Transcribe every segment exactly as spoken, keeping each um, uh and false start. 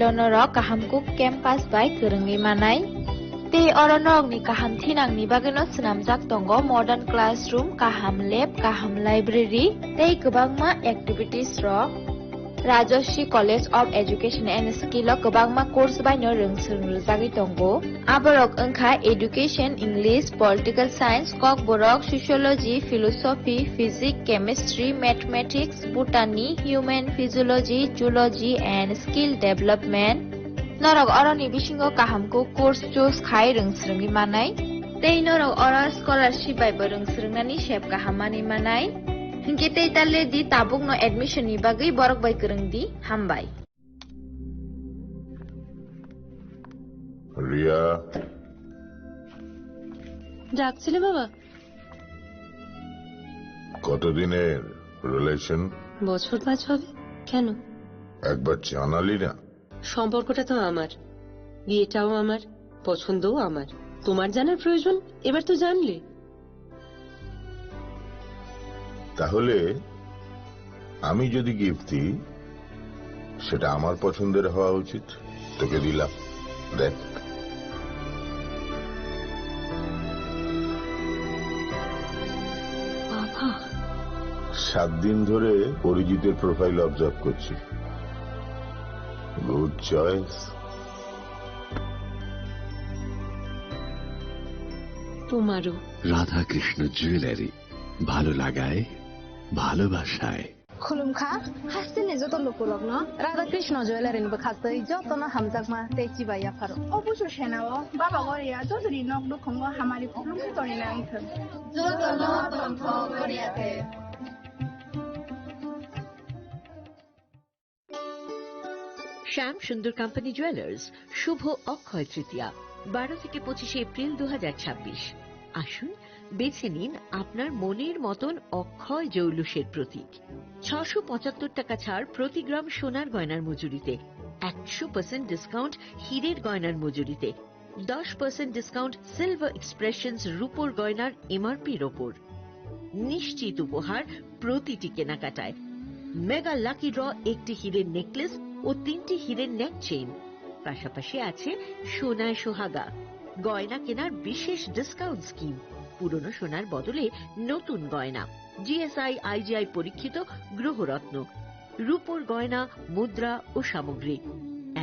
Norok kaham kuk campus bai kwrwngwi manai. Tei oro norokni kaham thinangni bagwino swnamjak tongo modern classroom, kaham lab, kaham library tei kwbangma activities rok. Rajashree College of Education and Skill o kwbangma course baino rwngswrwng rwjagwi tongo. Aborok wngkha Education, English, Political Science, Kokborok, Sociology, Philosophy, Physics, Chemistry, Mathematics, Botany, Human Physiology, Zoology and Skill Development. Norok oroni bisingo kaham kuk course choose khai rwngswrwngwi manai. Tei norok oro scholarship bai bo rwngswrwngnani sep kaham manwi manai. Hinkhe tei ta le di, tabukno admission ni bagwi borok bai kwrwng di. Hambai. Ria. ডাকছিলে বাবা? কতদিনের রিলেশন? বছর পাঁচ হবে। কেন? একবার জানালি না। সম্পর্কটা তো আমার, বিয়েটাও আমার, পছন্দও আমার। তোমার জানার প্রয়োজন? এবার তো জানলে। তাহলে আমি যদি গিফট দিই, সেটা আমার পছন্দের হওয়া উচিত। তোকে দিলাম, দেখ। বাবা। সাত দিন ধরে অরিজিতের প্রোফাইল অবজার্ভ করছি। Good choice. তোমারও। রাধাকৃষ্ণ জুয়েলারি, ভালো লাগায়, ভালোবাসায়। Khulumkha, hasteni joto lukurokno Radha Krishna Jewellery ni bwkhastwi jotono hamjakma tei chibai yapharo. Obuso senao, Baba Goria jotoni nok nukhungo hamari khulumkha tongwi nang thung. Jotono tongthok Goria te. শ্যাম সুন্দর company jewellers, শুভ অক্ষয় তৃতীয়া, বারো থেকে পঁচিশে এপ্রিল দু হাজার ছাব্বিশ। আসুন, বেছে নিন আপনার মনের মতন অক্ষয় জৌলুসের প্রতীক। ছশো পঁচাত্তর টাকা ছাড় প্রতি গ্রাম সোনার গয়নার মজুরিতে, একশো পার্সেন্ট ডিসকাউন্ট হীরের গয়নার মজুরিতে, দশ পার্সেন্ট ডিসকাউন্ট সিলভার এক্সপ্রেশনস রূপোর গয়নার এমআরপির ওপর। নিশ্চিত উপহার প্রতিটি কেনাকাটায়। মেগা লাকি ড্র, একটি হীরের নেকলেস ও তিনটি হীরের নেক চেইন। পাশাপাশি আছে সোনায় সোহাগা, গয়না কেনার বিশেষ ডিসকাউন্ট স্কিম, পুরনো সোনার বদলে নতুন গয়না, জিএসআই আইজিআই পরীক্ষিত গ্রহরত্ন, রূপোর গয়না, মুদ্রা ও সামগ্রী।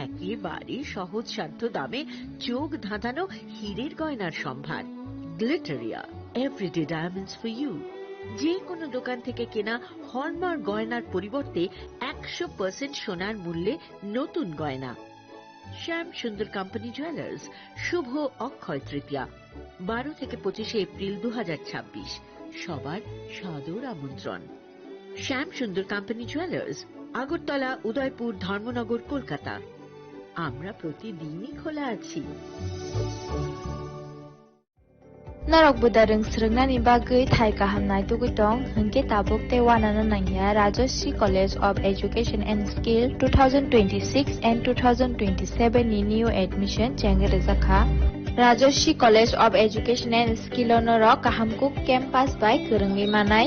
একেবারে সহজসাধ্য দামে চোখ ধাঁধানো হীরের গয়নার সম্ভার। Glitteria, everyday diamonds for you. যে কোনো দোকান থেকে কেনা হলমার্ক গয়নার পরিবর্তে একশো পার্সেন্ট সোনার মূল্যে নতুন গয়না। শ্যাম সুন্দর কোম্পানি জুয়েলার্স, শুভ অক্ষয় তৃতীয়া, বারো থেকে পঁচিশে এপ্রিল দু হাজার ছাব্বিশ। সবার সাদর আমন্ত্রণ। শ্যাম সুন্দর কোম্পানি জুয়েলার্স, আগরতলা, উদয়পুর, ধর্মনগর, কলকাতা। আমরা প্রতিদিনই খোলা আছি। Norok buda rwngswrwngnani bagwi thai kaham naitugwi tong, hinkhe tabuk tei uanano nangya Rajashree College of Education and Skill two thousand twenty-six and two thousand twenty-seven ni new admission chengwi rwjakha. Rajashree College of Education and Skill o norok kaham kuk campus bai kwrwngwi manai.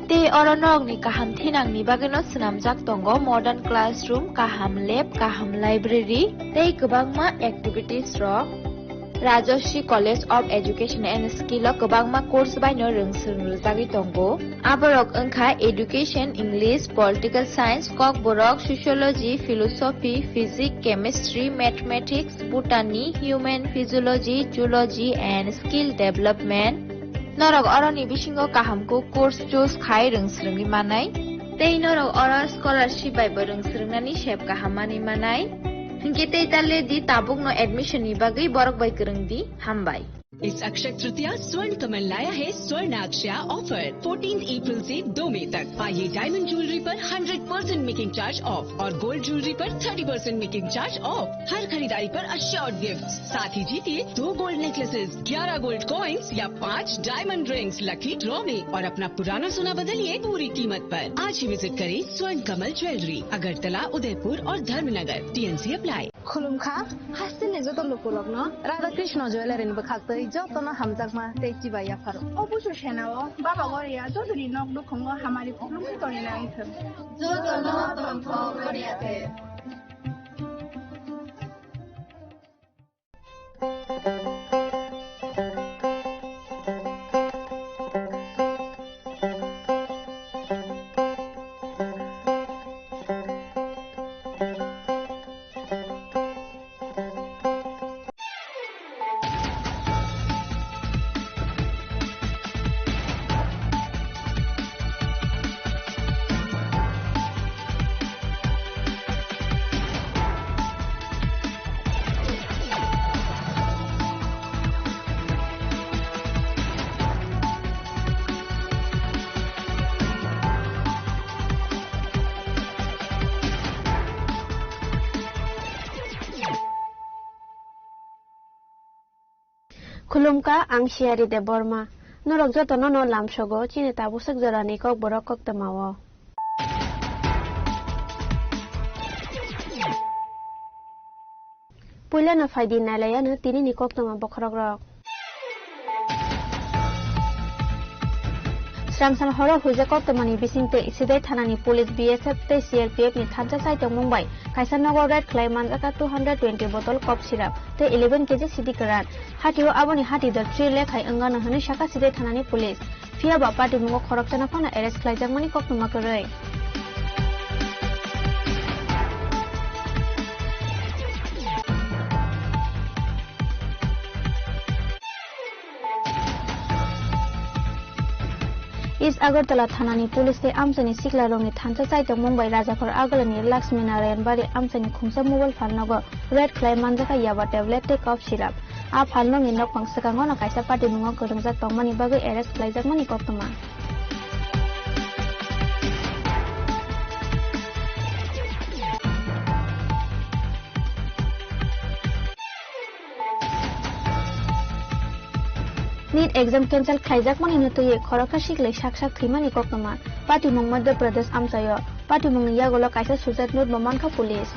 Tei oro norokni kaham thinangni bagwino swnamjak tongo modern classroom, kaham lab, kaham library tei kwbangma activities rok. Rajashree College of Education and Skill o kwbangma course baino rwngswrwng rwjagwi tongo. Aborok wngkha Education, English, Political Science, Kokborok, Sociology, Philosophy, Physics, Chemistry, Mathematics, Botany, Human Physiology, Zoology and Skill Development. Norok oroni bisingo kaham kuk course choose khai rwngswrwngwi manai. Tei norok oro scholarship bai bo rwngswrwngnani sep kaham manwi manai. Hinkhe tei ta le di, tabukno admission ni bagwi borok bai kwrwng di. Hambai. इस अक्षय तृतीया स्वर्ण कमल लाया है स्वर्ण अक्षया offer, fourteen April से दो मई तक। पाइए डायमंड ज्वेलरी पर hundred percent making charge off और गोल्ड ज्वेलरी पर thirty percent making charge off. हर खरीदारी पर अश्योर्ड गिफ्ट, साथ ही जीतिए दो गोल्ड नेकलेसेस, ग्यारह गोल्ड कॉइंस या पाँच डायमंड रिंग्स लकी ड्रॉ में और अपना पुराना सोना बदलिए पूरी कीमत पर। आज ही विजिट करें स्वर्ण कमल ज्वेलरी, अगरतला, उदयपुर और Dharmanagar. TNC apply. Khulumkha, hasteni joto lukurokno Radha Krishna Jewellery ni bwkhastwi jotono hamjakma tei chibai yapharo. Obuso senao, Baba Goria jotoni nok nukhungo hamari khulumkha tongwi nang thung. Jotono tongthok Goria te. Khulumkha, ang Siyari Debbarma. Norok jotono no lamsogo chini tabuk swk jorani kokborok koktwmao. Puilano phaidi nailaiano tinini koktwma bokhorokrok. Srangsan horo huijak koktwmani bisingtwi Sidai thanani police, B S F tei C R P F ni thansa chaitongmung bai kaisa nogo raid khlai manjakha two hundred twenty bottle cough syrup tei eleven K G sidi kwran. Hatio aboni hati dor three lakh hai wngano hwnwi sakha Sidai thanani police. Phiya ba patimungo khoroksano phano arrest khlaijakmani koktwma kwrwi. East Agartala thanani police tei amchaini siklarokni thansa chaitokmung bai Rajakhor Agarani Lakshmi Narayan Bari amchaini khungsa mobile phal nogo raid khlai manjakha yaba tablet tei cough syrup. A phalnokni nokphang swkango no kaisa patimungo kwrwngjak tongmani bagwi arrest khlaijakmani koktwma. NEET exam cancel khlaijakmani no twiwi khoroksa siklai sak sak thwimani koktwma. Patimung Madhya Pradesh amchaio. Patimungni yagulo kaisa suicide note bo mankha police.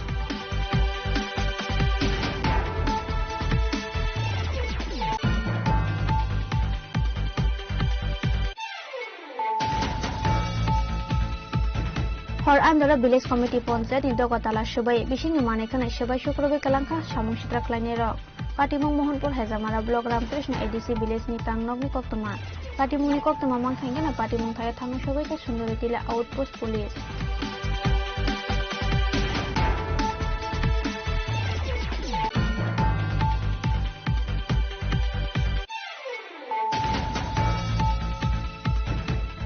Hor andoro village committee panchayat ni dogo tala swbai bisingni manwi khwnai swbai sukrubwi kwlangkha samung sitra khlainairok. Patimung Mohanpur Hejamara block Ramkrishna A D C village ni tangnokni koktwma. Patimungni koktwma mankha hwnkhe no patimung thaio thangwi sogwi kha Sundori Tila outpost police.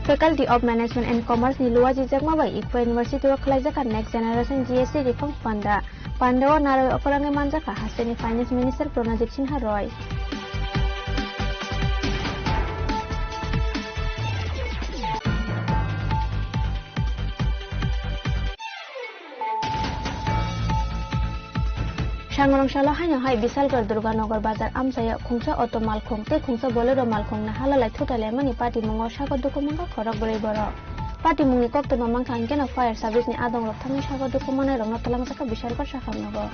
Faculty of Management and Commerce ni luajijakma bai Ikpa University o khlaijakha Next Generation G S C Reforms Panda. Panda o narwi okorangwi manjakha hasteni Finance Minister Pranajit Sinha Roy. Sangrong salo haino hai Bisalgarh Durganagar bazar amchaio khungsa auto malkhung tei khungsa Bolero malkhung nahalalai thutai laimani patimungo sago dukhu mankha khorok bwrwi borok. Patimungni koktwma mankha hwnkhe no fire service ni adongrok thangwi sago dukhu manai rokno twlangjakha Bisalgarh sakhang nogo.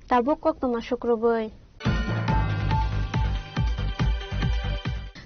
Tabuk koktwma sukrubwi.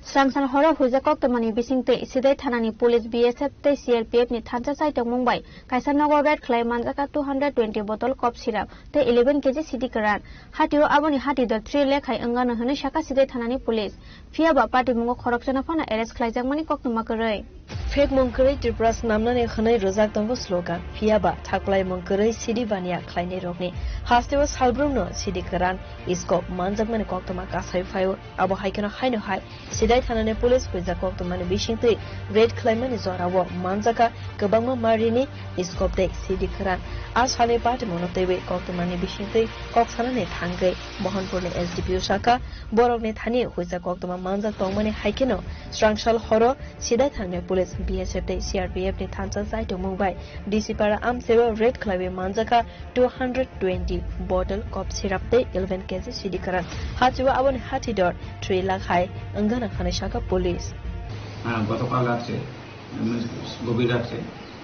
Srangsan horo huijak koktwmani bisingtwi Sidai thanani police, B S F tei C R P F ni thansa chaitokmung bai kaisa nogo raid khlai manjakha two hundred twenty bottle cough syrup tei eleven K G sidi kwran. Hatio aboni hati dor three lakh hai wngano hwnwi sakha Sidai thanani police. Phiya ba patimungo khoroksano phano arrest khlaijakmani koktwma kwrwi. Phekmung kwrwi Tripura swnamnani hwnwi rwjak tongo slogan. Phiya ba thaklaimung kwrwi sidi baniya khlainairokni hasteo salbrumno sidi kwran scope manjakmani koktwma kasai phaio. Abo hai kheno haino hai Sidai thanani police huijak koktwmani bisingtwi raid khlaimani jorao manjakha kwbangma marini scope tei sidi kwran. A salni patimungno twiwi koktwmani bisingtwi kok sanani thangwi Mohanpurni S D P O sakha, borokni thani huijak koktwma manjak tongmani hai kheno srangsal horo Sidai thanani police, B S F tei C R P F ni thansa chaitokmung bai D C Para amchaio raid khlaiwi manjakha two hundred twenty bottle cough syrup tei eleven K G sidi kwran. Hachio aboni hati dor three lakh hai wngana hwnwi sakha police. আহ, গতকাল রাত্রে, উম, গভীর রাত্রে,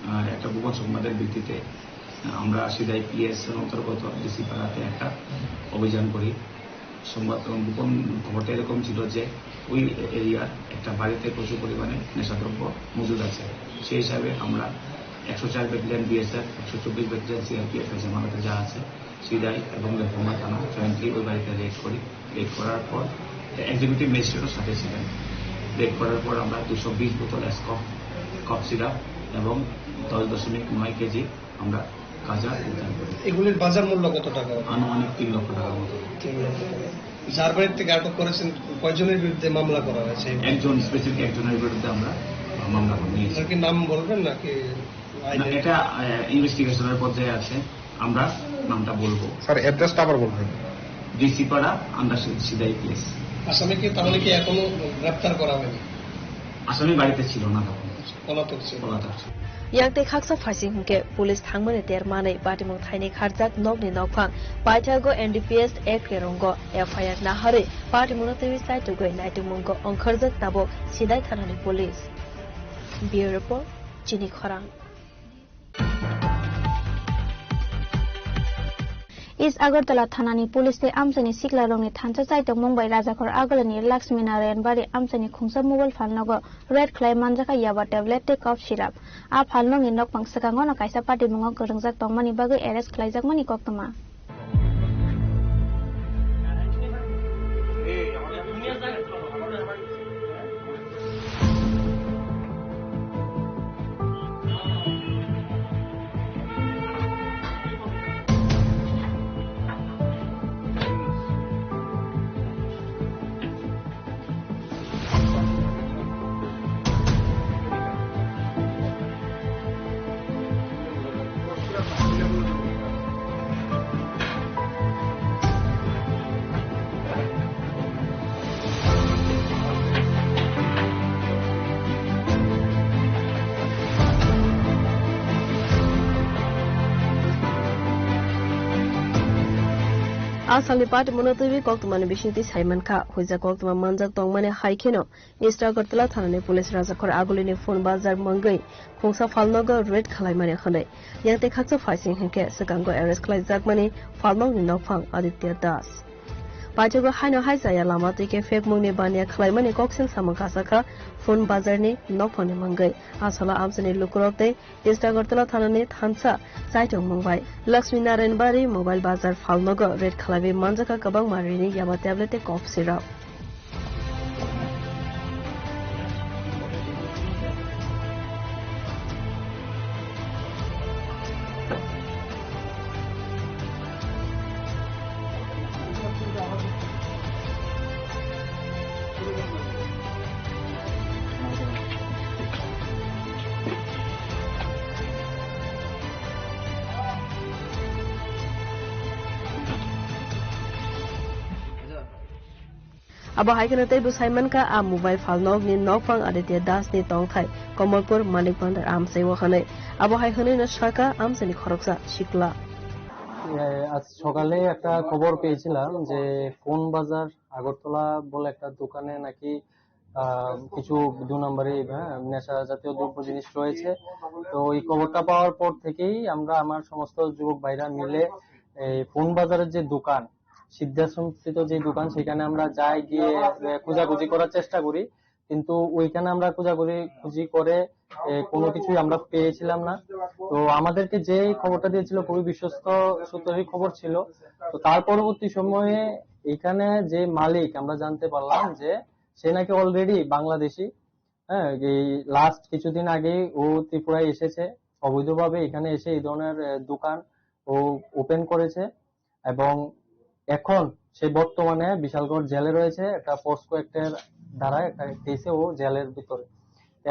আহ, একটা গোপন সংবাদের ভিত্তিতে, আহ, আমরা সিদাই পিএস এর অন্তর্গত ডিসি পাড়াতে একটা অভিযান করি। সংবাদ এবং গোপন খবরটা এরকম ছিল যে ওই এরিয়ার একটা বাড়িতে প্রচুর পরিমাণে নেশাদ্রব্য মজুদ আছে। সেই হিসাবে আমরা একশো চার ব্যাটালিয়ন বিএসএফ, একশো চব্বিশ ব্যাটালিয়ন সিআরপিএফ এর জমানাতে যা আছে, সিদাই এবং লেফুঙ্গা থানা জয়েন্টলি ওই বাড়িতে রেড করি। রেড করার পর এক্সিকিউটিভ ম্যাজিস্ট্রেটও সাথে ছিলেন। রেড করার পর আমরা দুশো বিশ বোতল স্কপ, কফ সিরাপ এবং দশ দশমিক নয় কেজি আমরা গাঁজা উদ্ধার করি। এগুলির বাজার মূল্য কত টাকা হবে? আনুমানিক তিন লক্ষ টাকার মতো। তিন লক্ষ টাকা। যার বাড়ি থেকে আটক করেছেন, কয়জনের বিরুদ্ধে মামলা করা হয়েছে? একজন, স্পেসিফিক একজনের বিরুদ্ধে আমরা মামলা নিয়েছি। আপনার কি নাম বলবেন নাকি? না, আইনের এটা, আহ, ইনভেস্টিগেশনের পর্যায়ে আছে, আমরা নামটা বলবো। স্যার, অ্যাড্রেসটা আবার বলবেন। ডিসি পাড়া, আন্ডার সিদাই প্লেস। আসামি কি, তাহলে কি এখনো গ্রেপ্তার করা হয়নি? আসামি বাড়িতে ছিল না তখন। Yang tei khaksa phaising hwnkhe police thangmani ter manwi patimung thaini kharjak nokni nokphang paithago N D P S Act ni rongo F I R naharwi patimungno twiwi chaitugwi naitukmungo ongkhorjak tabuk Sidai thanani police. Bureau Report, Chini Khorang. East Agartala thanani police tei amchaini siklarokni thansa chaitokmung bai Rajakhor Agulini Lakshmi Narayan Bari amchaini khungsa mobile phalnogo raid khlai manjakha yaba tablet tei cough syrup. A phalnokni nokphang swkangono kaisa patimungo kwrwngjak tongmani bagwi arrest khlaijakmani koktwma. A salni patimungno twiwi koktwmani bisingtwi saimankha, huijak koktwma manjak tongmani hai kheno East Agartala thanani police Rajakhor Agulini Phun Bazar mungwi khungsa phalnogo raid khwlaimani hwnwi. Yang tei khaksa phaising hwnkhe swkango arrest khlaijakmani phalnokni nokphang Aditya Das. Paithago haino hai chaya lama twi khe phekmungni baniya khwlaimani koksil samung kasakha Phun Bazarni nokphangni mungwi. A salo amchaini lukurok tei East Agartala thanani thansa chaitokmung bai Lakshmi Narayan Bari Mobile Bazar phalnogo raid khlaiwi manjakha kwbangma rini yaba tablet tei cough syrup. Abo hai kheno teibo saimankha, a mobile phalnokni nokphang Aditya Das ni tongthai Komolpur Manik Bhandar amchaio hwnwi. Abo hai hwnwino sakha amchaini khoroksa sikla. এ, আজ সকালে একটা খবর পেয়েছিলাম যে ফোন বাজার আগরতলা বলে একটা দোকানে নাকি, আহ, কিছু দু নম্বরি, হ্যাঁ, নেশা জাতীয় দ্রব্য জিনিস রয়েছে। তো এই খবরটা পাওয়ার পর থেকেই আমরা, আমার সমস্ত যুবক ভাইরা মিলে এই ফোন বাজারের যে দোকান, সিদ্ধাশ্রমস্থিত যে দোকান, সেখানে আমরা যাই, গিয়ে, এ, খোঁজাখুঁজি করার চেষ্টা করি। কিন্তু ওইখানে আমরা খোঁজাখুঁজি, খুঁজি করে, এ, কোনো কিছুই আমরা পেয়েছিলাম না। তো আমাদেরকে যে খবরটা দিয়েছিল, খুবই বিশ্বস্ত সূত্রেরই খবর ছিল। তো তার পরবর্তী সময়ে এখানে যে মালিক, আমরা জানতে পারলাম যে সে নাকি already বাংলাদেশি। হ্যাঁ, এই লাস্ট কিছুদিন আগেই ও ত্রিপুরায় এসেছে, অবৈধভাবে এখানে এসে এই ধরনের, এ, দোকান ও ওপেন করেছে। এবং এখন সে বর্তমানে বিশালগড় জেলে রয়েছে, একটা পোস্কো অ্যাক্টের ধারায় একটা কেসে ও জেলের ভিতরে।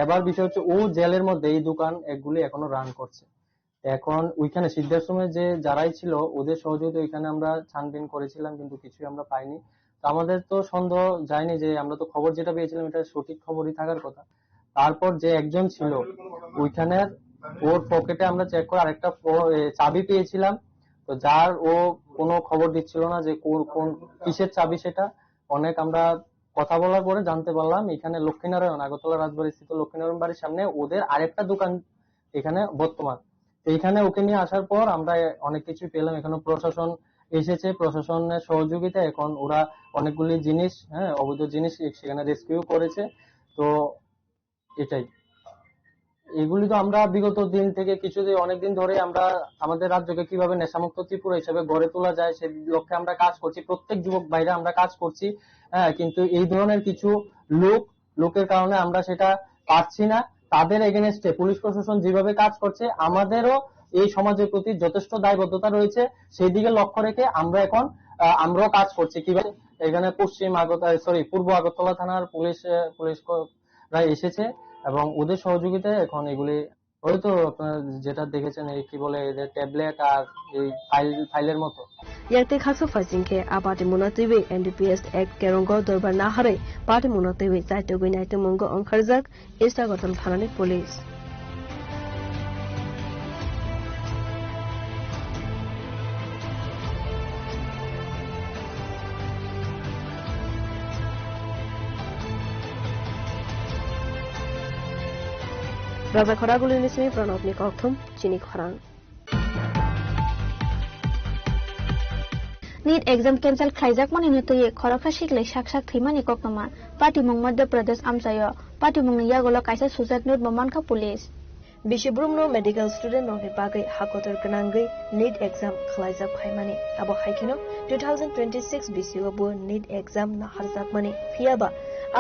এবার বিষয় হচ্ছে, ও জেলের মধ্যে এই দোকান এগুলি এখনো রান করছে। এখন ওইখানে সিদ্ধাশ্রমে যে যারাই ছিল, ওদের সহযোগিতা ওইখানে আমরা ছানবিন করেছিলাম, কিন্তু কিছুই আমরা পাইনি। তো আমাদের তো সন্দেহ যায়নি যে, আমরা তো খবর যেটা পেয়েছিলাম, এটা সঠিক খবরই থাকার কথা। তারপর যে একজন ছিল ওইখানের, ওর পকেটে আমরা চেক করে আরেকটা ফো-, এ, চাবি পেয়েছিলাম। তো যার ও কোনো খবর দিচ্ছিল না যে কোন, কোন, কিসের চাবি সেটা। অনেক আমরা কথা বলার পরে জানতে পারলাম এখানে লক্ষ্মীনারায়ণ, আগরতলা রাজবাড়ি স্থিত লক্ষ্মীনারায়ণ বাড়ির সামনে ওদের আরেকটা দোকান এখানে বর্তমান। তো এখানে ওকে নিয়ে আসার পর আমরা অনেক কিছু পেলাম। এখানে প্রশাসন এসেছে, প্রশাসনের সহযোগিতায় এখন ওরা অনেকগুলি জিনিস, হ্যাঁ, অবৈধ জিনিস সেখানে রেস্কিউ করেছে। তো এটাই। এগুলি তো আমরা বিগত দিন থেকে, কিছু যে অনেক দিন ধরে আমরা আমাদের রাজ্যকে কিভাবে নেশামুক্ত ত্রিপুরা হিসেবে গড়ে তোলা যায়, সে লক্ষ্যে আমরা কাজ করছি। প্রত্যেক যুবক ভাইরা আমরা কাজ করছি, হ্যাঁ, কিন্তু এই ধরনের কিছু লোক, লোকের কারণে আমরা সেটা পারছি না। তাদের এগেনস্টে পুলিশ প্রশাসন যেভাবে কাজ করছে, আমাদেরও এই সমাজের প্রতি যথেষ্ট দায়বদ্ধতা রয়েছে। সেই দিকে লক্ষ্য রেখে আমরা এখন, আহ, আমরাও কাজ করছি। কিভাবে এখানে পশ্চিম আগরতলা, সরি, পূর্ব আগরতলা থানার পুলিশ, আহ, পুলিশ ক-, রা এসেছে এবং ওদের সহযোগিতায় এখন এগুলি ওই তো আপনার যেটা দেখেছেন, এই কি বলে, এই যে ট্যাবলেট আর এই ফাইল, ফাইলের মতো। Yakte khaksa phaising khe a party mungno twiwi N D P S Act kerongo dorbar naharwi party mungno twiwi chaitugwi naitu mungo ongkharjak East Agartala thanani police. Raja Khoraguli ni simi Pranab ni kokthum chini khorang. NEET exam cancel khlaijakmani no twiwi khoroksa siklai sak sak thwimani koktwma. Patimung Madhya Pradesh amchaio. Patimungni yagulo kaisa suicide note bo mankha police. Bisi brumno medical student rokni bagwi hakotor gwnangwi NEET exam khwlaijak phaimani. Abo hai kheno two thousand twenty-six bisio bo NEET exam naharjakmani. Phiyaba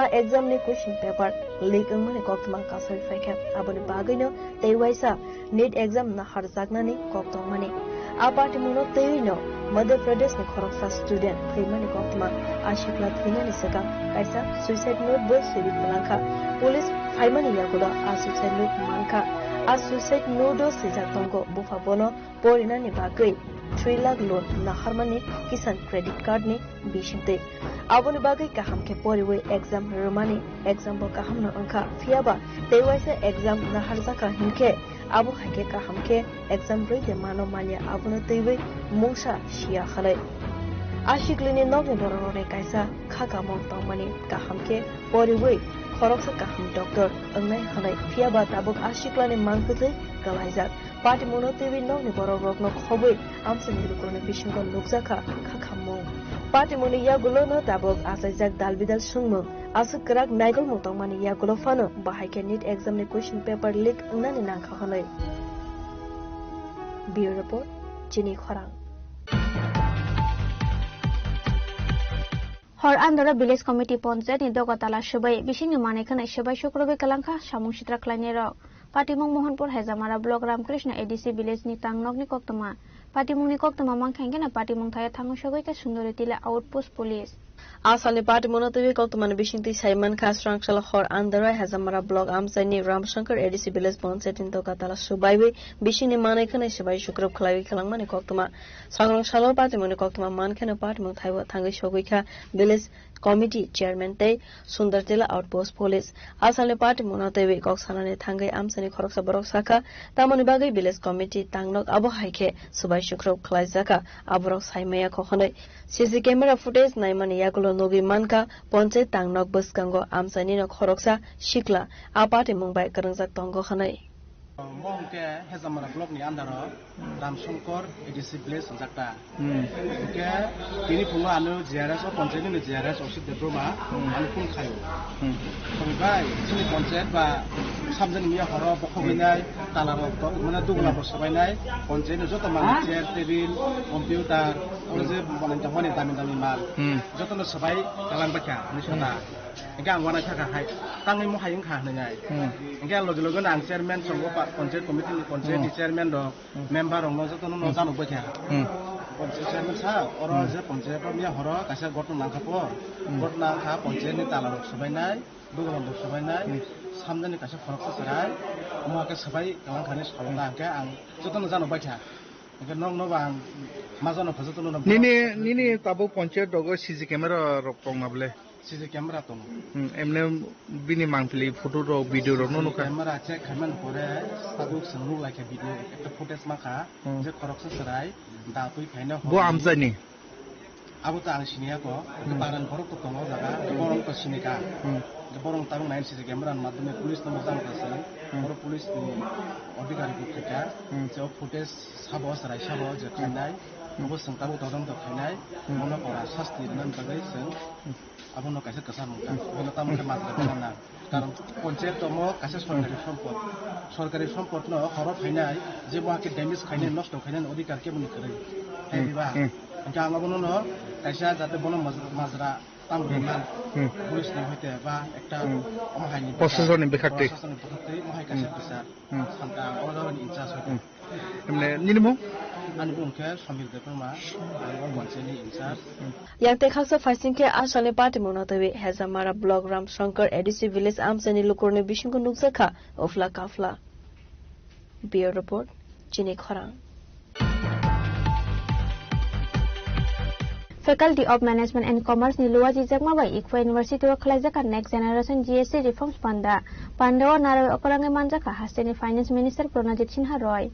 a exam ni question paper leak wngmani koktwma kasui phaikha. Aboni bagwino tei waisa NEET exam naharjaknani kok tongmani. A patimungno twiwino Madhya Pradesh ni khoroksa student thwimani koktwma. A sikla thwimani swkang kaisa suicide note bo swiwi kwlangkha. Police phaimani yagulo a suicide note mankha. A suicide note o swijak tongo, bupha bono porinani bagwi three lakh loan naharmani Kisan credit card ni bisingtwi. Aboni bagwi kaham khe poriwi exam rwmani, exam bo kahamno wngkha. Phiyaba tei waisa exam naharjakha hinkhe abo hai khe kaham khe exam rwi de mano manya abono twiwi mungsa siya khalai. A siklini nokni borok rokni kaisa kha kamung tongmani kaham khe poriwi khoroksa kaham doctor wngnai khalai. Phiyaba tabuk a siklani mang kwtwi kwlaijak. Patimungno twiwi nokni borok rokno khobwi amchaini lukurokni bisingo nukjakha kha khammung. Patimungni yagulono tabuk achaijak dal bidal swngmung, aswk kwrak naigolmung tongmani yagulo phano bahai khe NEET exam ni question paper leak wngnani nangkha hwnwi. Bureau Report, Chini Khorang. Hor andoro village committee ponchayat ni doga tala swbai bisingni manwi khwnwi swbai sukrubwi kwlangkha samung sitra khlainai rok. Patimung Mohanpur Hezamara block Ramkrishna A D C village ni tangnok ni koktwma. Patimung ni koktwma mankha hwnkhe no patimung thaio thangwi sogwi khe Sundori Tila outpost police. A salni patimungno twiwi koktwmani bisingtwi sai mankha, swrang salo hor andoro Hezamara block amchaini Ramshankar A D C village ponchayat ni doga tala swbaiwi bisingni manwi khwnwi swbai sukrub khlaiwi kwlangmani koktwma. Songrong salo patimungni koktwma mankheno patimung thaibo thangwi sogwi kha village committee chairman tei Sundartila outpost police. A salni patimungno twiwi kok sanani thangwi amchaini khoroksa borok sakha, tamoni bagwi village committee tangnok abo hai khe swbai sukrub khlaijakha, aborok sai maya kho hwnwi. C C camera footage naimani yagulo nugwi mankha, ponchayat tangnok bwskango amchainino khoroksa sikla a patimung bai kwrwngjak tongo hwnwi. Omo hwnkhe Hezamara block ni under o Ramshankar A D C village hwnjak ta. Hmm. Hwnkhe tini phungo ano G R S o, ponchayat ni G R S Osit Debbarma, hmm, ano phone khaio. Hmm. Phone bai chini ponchayat ba samjani miya horo bokhogwi nai, tala rok to, mane dugula bo sobai nai, ponchayat ni joto manwi chair, table, computer, oro je manwi tongmani dami dami mal, hmm, joto no sobai kalang bakha, hinwi sona. Hingke ang uanaisa kha hai, tangwi mo hai wngkha hinwi nai. Hmm. Hingke ang logi logi no ang chairman songo pa-, ponchayat committee ni, ponchayat ni, hmm, chairman rok, hmm, member rok no joto no, hmm, no janok bai kha. Hmm. Ponchayat chairman sa, oro, hmm, je ponchayat rok miya horo kaisa gotno nangkha po. Hmm. Gotno nangkha ponchayat ni tala rok sobai nai, dogan rok sobai nai, hmm, samjani kaisa khoroksa chwrai, omo khe sobai kalang kha hinwi salo, hmm, ta hingke ang joto no janok bai kha. Hingke nok no bo ang ma janok kha joto no. Nini, nini tabuk ponchayat rogo C C camera rok tong na bole? C C camera tongo. Hmm, emne bini mangpili photo rok, video rok no nukha. C C camera check khaimani pore tabuk chwng nuk laikha video ekta footage mankha, hmm, je khoroksa chwrai da twi phaina bo hwnwi. Amchaini? Abo to ang siniya ko, hmm, bagan borok to tongo jaga, hmm, borok to sinika. Hmm. Borok tabuk nai C C camera ni madhyome police no mojang kha se, hmm, borok police ni adhikari bo khaikha, hmm, je o footage sabo chwrai sabo je, hmm, khainai, hmm, abo chwng tabuk todonto khainai, hmm, mono pora sasti rwna bagwi chwng, hmm. Abono kaisa kwchar mung kha. Abono tamo khe majra kwchar na. Karon ponchayat tomo kaisa sorkari sompot. Sorkari sompot no horo phainai, je bo hakhe damage khainai, nosto khainai ni odhikar kebo ni kwrwi. Hai diba? Hmm. Hingke ang abono no kaisa jate bono majra, majra tamo rwna. Hmm. Police ni hoite ba ekta, hmm, omo hai ni, proshasoni bwkhaktwi, proshasoni bwkhaktwi omo hai kaisa, hmm, kwchar. Hmm. Santa ang o jagani in charge hoite. Hmm. Emne, nini mung? Ani mung khe Samir Debbarma, ang o panchayat ni in charge. Yang tei khaksa phaising khe a salni patimungno twiwi Hezamara block Ramshankar A D C village amchaini lukurokni bisingo nukjakha uphla kaphla. Bureau Report, Chini Khorang. Faculty of Management and Commerce ni luajijakma bai Ikphai University o khlaijak Next Generation G S C Reforms Panda. Panda o narwi okorangwi manjakha hasteni Finance Minister Pranajit Sinha Roy.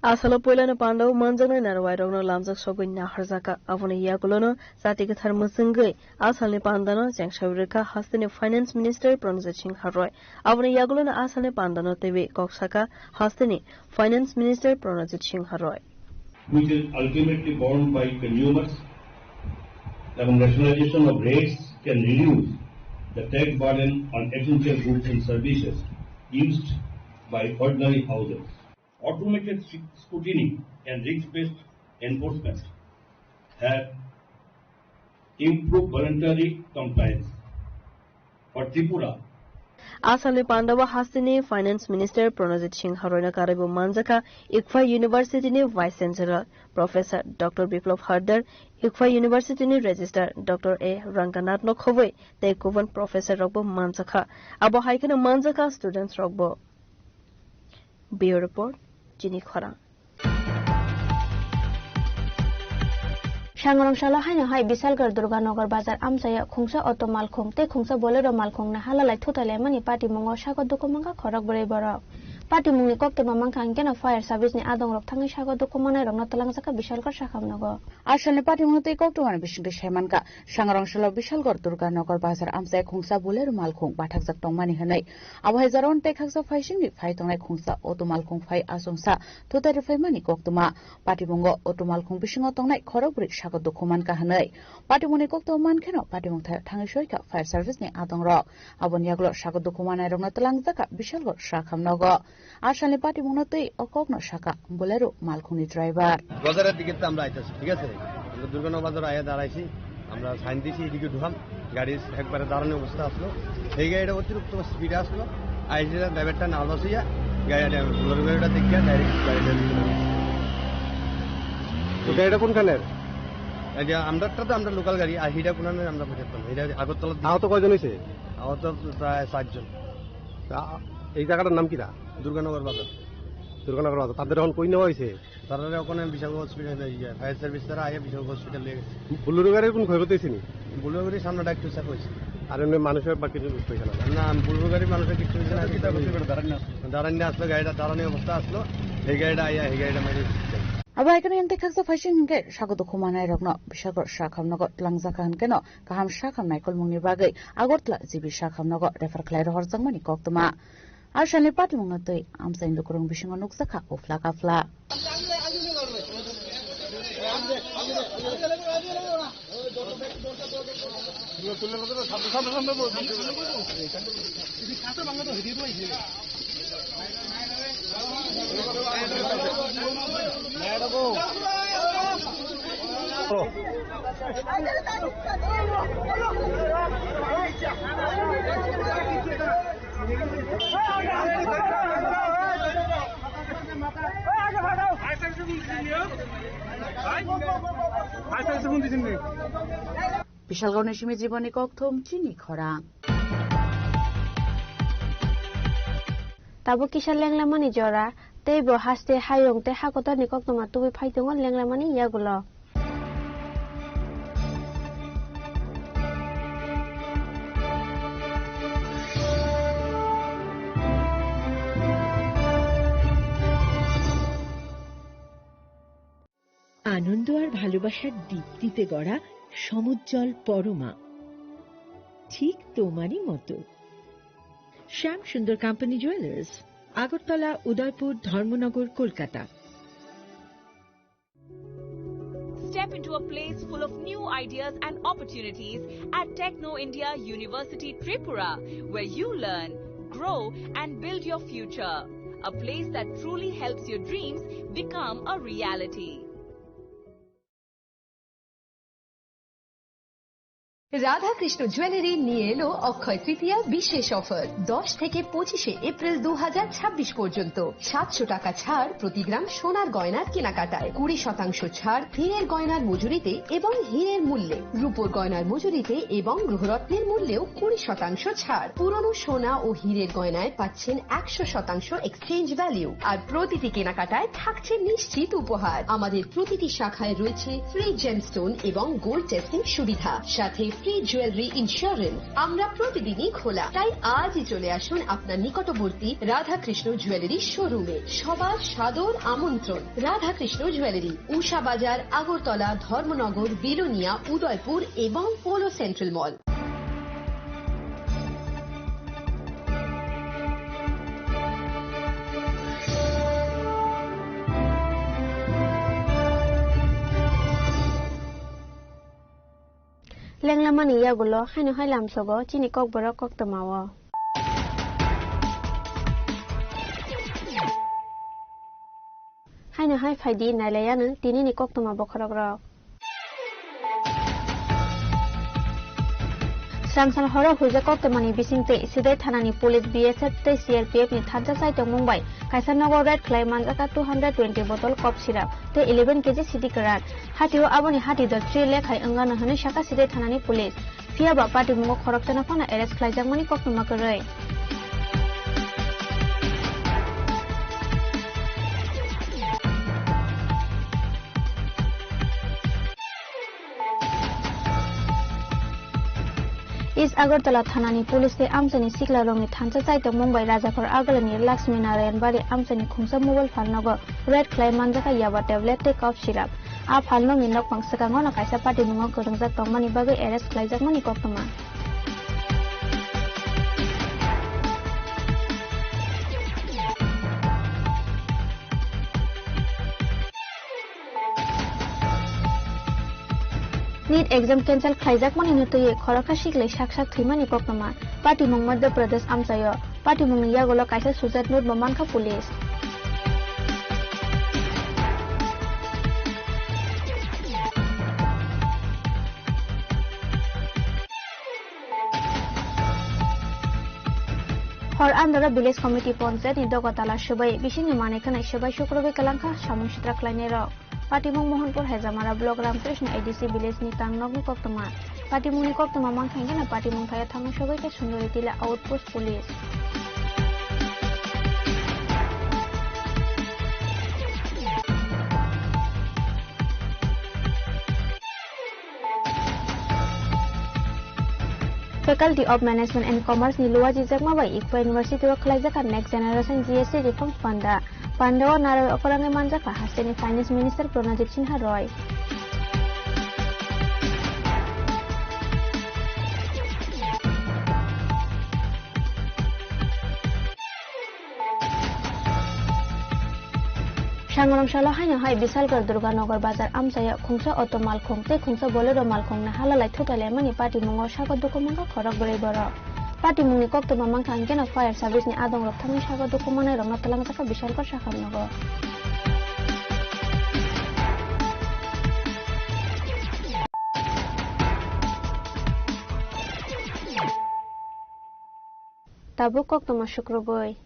Asalo puilano pandao manjaknai narwairokno lamjak sogwi naharjaka. Aboni yagulono chati kwthar mwchwngwi asalni pandano chengsawi rwkha hasteni Finance Minister Pranajit Singha Roy. Aboni yagulono asalni pandano twiwi kok saka hasteni Finance Minister Pranajit Singha Roy. Which is ultimately borne by consumers, এবং rationalization of rates can reduce the tax burden on essential goods and services used by ordinary households. Automated sc-, scrutiny and risk-based enforcement have improved voluntary compliance. For Tripura, asalni pandao hasteni Finance Minister Pranajit Singha Royno karwibo manjakha Ikphai University ni Vice Chancellor Professor Doctor Biplab Hardar, Ikphai University ni Registrar Doctor A Ranganath no khobwi tei kubun professor rokbo manjakha. Abo hai kheno manjakha students rokbo. Bureau Report, Chini Khorang. Sangrong salo haino hai Bisalgarh Durganagar bazar amchaya khungsa auto malkhung tei khungsa Bolero malkhung na halalai thutai laimani patimungo sago dukhu mankha khorok bwrwi borok. Patimungni koktwma mankha hwnkhe no fire service ni adongrok thangwi sago dukhu manai rokno twlangjakha Bisalgarh sakhamnogo. Asalni patimungno tei koktwmani bisingtwi sai mankha, Sangrong salo Bisalgarh Durganagar bazar amchaya khungsa Bolero malkhung bathakjak tongmani hwnwi. Abo hai jorao tei khaksa phaisingni phai tongnai khungsa auto malkhung phai achomsa thutai rwphaimani koktwma. Patimungo auto malkhung bisingo tongnai khorok bwrwi sago dukhu mankha hwnwi. Patimungni koktwma mankheno patimung thaio thangwi soikha fire service ni adongrok. Aboni yagulo sago dukhu manairokno twlangjakha Bisalgarh sakhamnogo. Asalni patimungno twi o kokno sakha Bolero malkhungni driver. বাজারের দিকে তো আমরা আইতাছি, ঠিক আছে? আমরা দুর্গানগর বাজারে আইয়া দাঁড়াইছি, আমরা সাইন দিছি, এদিকে ঢুকাম, গাড়ি একবারে দাঁড়ানোর অবস্থা আসলো। এই গাড়িটা অতিরিক্ত স্পিডে আসলো, আইসে ড্রাইভারটা নার্ভাস হইয়া গাড়িটা, বুলেরো গাড়িটা দেখিয়া ডাইরেক্ট গাড়িটা। তো গাড়িটা কোনখানের? এই যে আমরারটা তো আমরা লোকাল গাড়ি, আর হিটা কোনখানের আমরা বুঝতাম, এটা আগরতলার দিকে। আহত কয়জন হয়েছে? আহত প্রায় চারজন। তা এই জায়গাটার নাম কিতা? দুর্গানগর বাজার। দুর্গানগর বাজার। তাদের এখন কই নেওয়া হয়েছে? তারা ওখানে বিশাল হসপিটালে নিয়ে যায়। ফায়ার সার্ভিস তারা আগে বিশাল হসপিটালে নিয়ে গেছে। বুলেরো গাড়ির কোনো ক্ষয়ক্ষতি হয়েছে নি? বুলেরো গাড়ির সামনেটা একটু চাপ হয়েছে। আর এমনি মানুষের বা কিছু হয়েছে না? না, বুলেরো গাড়ির মানুষের কিছু হয়েছে না। দাঁড়ান না আসলো, গাড়িটা দাঁড়ানোর অবস্থা আসলো, এই গাড়িটা আইয়া, এই গাড়িটা মেরে দিচ্ছে। Abo hai kheno yang tei khaksa phaising hwnkhe sago dukhu manairokno Bisalgarh sakhamnogo twlangjakha hwnkhe no kaham sakham naikolmungni bagwi Agartala G B sakhamnogo refer khlai rohorjakmani koktwma. Asalni patimungno twi amchaini lukurokni bisingo nukjakha uphla kaphla. Bisalgarhni simi jiboni kokthum chini khorang. Tabuk kisa lenglamani jora, tei bo haste hayung tei hakotorni koktwma tubui phai tongo lenglamani yagulo. আনন্দ আর ভালোবাসার দীপ্তিতে গড়া সমুজ্জ্বল পরমা, ঠিক তোমারই মতো। শ্যাম সুন্দর company jewellers, Agartala, উদয়পুর, ধর্মনগর, Kolkata. Step into a place full of new ideas and opportunities at Techno India University Tripura, where you learn, grow, and build your future. A place that truly helps your dreams become a reality. Radhakrishna jewellery নিয়ে এলো অক্ষয় তৃতীয়া বিশেষ অফার। দশ থেকে পঁচিশে এপ্রিল দু হাজার ছাব্বিশ পর্যন্ত সাতশো টাকা ছাড় প্রতি গ্রাম সোনার গয়নার কেনাকাটায়, কুড়ি শতাংশ ছাড় হীরের গয়নার মজুরিতে এবং হীরের মূল্যে, রূপোর গয়নার মজুরিতে এবং গ্রহরত্নের মূল্যেও কুড়ি শতাংশ ছাড়। পুরনো সোনা ও হীরের গয়নায় পাচ্ছেন একশো শতাংশ এক্সচেঞ্জ ভ্যালু, আর প্রতিটি কেনাকাটায় থাকছে নিশ্চিত উপহার। আমাদের প্রতিটি শাখায় রয়েছে ফ্রি জেমস্টোন এবং গোল্ড টেস্টিং সুবিধা, সাথে ফ্রি জুয়েলারি ইন্স্যুরেন্স। আমরা প্রতিদিনই খোলা, তাই আজই চলে আসুন আপনার নিকটবর্তী রাধাকৃষ্ণ জুয়েলারি শোরুমে। সবার সাদর আমন্ত্রণ। রাধাকৃষ্ণ জুয়েলারি, উষা বাজার, আগরতলা, ধর্মনগর, বিলোনিয়া, উদয়পুর এবং polo central mall. Lenglamani yagulo haino hai lamsogo chini kokborok koktwmao. Haino hai phaidi nailaiyano tinini koktwma bokhorokrok. Srangsal horo huijak koktwmani bisingtwi Sidai thanani police, B S F tei C R P F ni thansa chaitongmung bai kaisa nogo raid khlai manjakha two hundred twenty bottle cough syrup tei eleven K G sidi kwran. Hatio aboni hati dor three lakh hai wngano hwnwi sakha Sidai thanani police. Phiya ba patimungo khoroksano phano arrest khlaijakmani koktwma kwrwi. East Agartala thanani police tei amchaini siklarokni thansa chaitokmung bai Rajakhor Agalani Lakshmi Narayan Bari amchaini khungsa mobile phalnogo raid khlai manjakha yaba tablet tei cough syrup. A phalnokni nokphang swkango no kaisa patimungo kwrwngjak tongmani bagwi arrest khlaijakmani koktwma. NEET exam cancel khlaijakmani no twiwi khoroksa siklai sak sak thwimani koktwma. Patimung Madhya Pradesh amchaio. Patimungni yagulo kaisa suicide note bo mankha police. Hor andoro village committee ponchayat ni dogo tala swbai bisingni manwi khwnai swbai sukrubwi kwlangkha samung sitra khlainairok. Patimung Mohanpur Hejamara block Ramkrishna A D C village ni tangnokni koktwma. Patimungni koktwma mankha hwnkhe no patimung thaya thangwi sogwi khe Sundori Tila outpost police. Faculty of Management and Commerce ni luajijakma bai Ikpa University o khlaijakha Next Generation G S C Reforms Panda. Panda o narwi okorangwi manjakha hasteni Finance Minister Pranajit Sinha Roy. Sangrong salo haino hai Bisalgarh Durganagar bazar amchaio khungsa auto malkhung tei khungsa Bolero malkhung no halalai thutai laimani patimungo sago dukhu mankha khorok bwrwi borok. Patimungni koktwma mankha hwnkhe no fire service ni adongrok thangwi sago dukhu manai rokno twlangjakha Bisalgarh sakham nogo. Tabuk koktwma sukrubwi.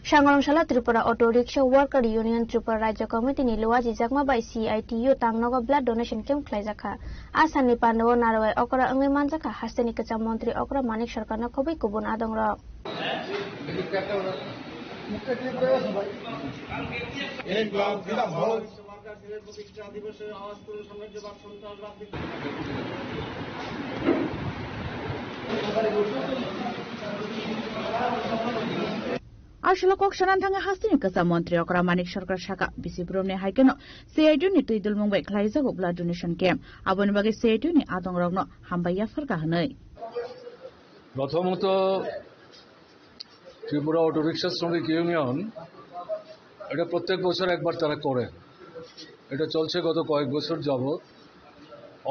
Sangrong salo Tripura Auto Rickshaw Worker Union Tripura Rajya Committee ni luajijakma bai C I T U tangnogo blood donation camp khlaijakha. A salni pandao narwai okra wngwi manjakha hasteni kwcham montri okra Manik Sarkarno khobwi kubun adongrok. Aswk kok sanan thangwi hasteni kwcham montri okra Manik Sarkar sakha, bisi brumni hai kheno C I T U ni twi dulmung bai khlaijago blood donation camp. Aboni bagwi C I T U ni adongrokno hambai yapharkha hwnwi. প্রথমত, ত্রিপুরা অটোরিকশা শ্রমিক ইউনিয়ন এটা প্রত্যেক বছর একবার তারা করে। এটা চলছে গত কয়েক বছর যাবত।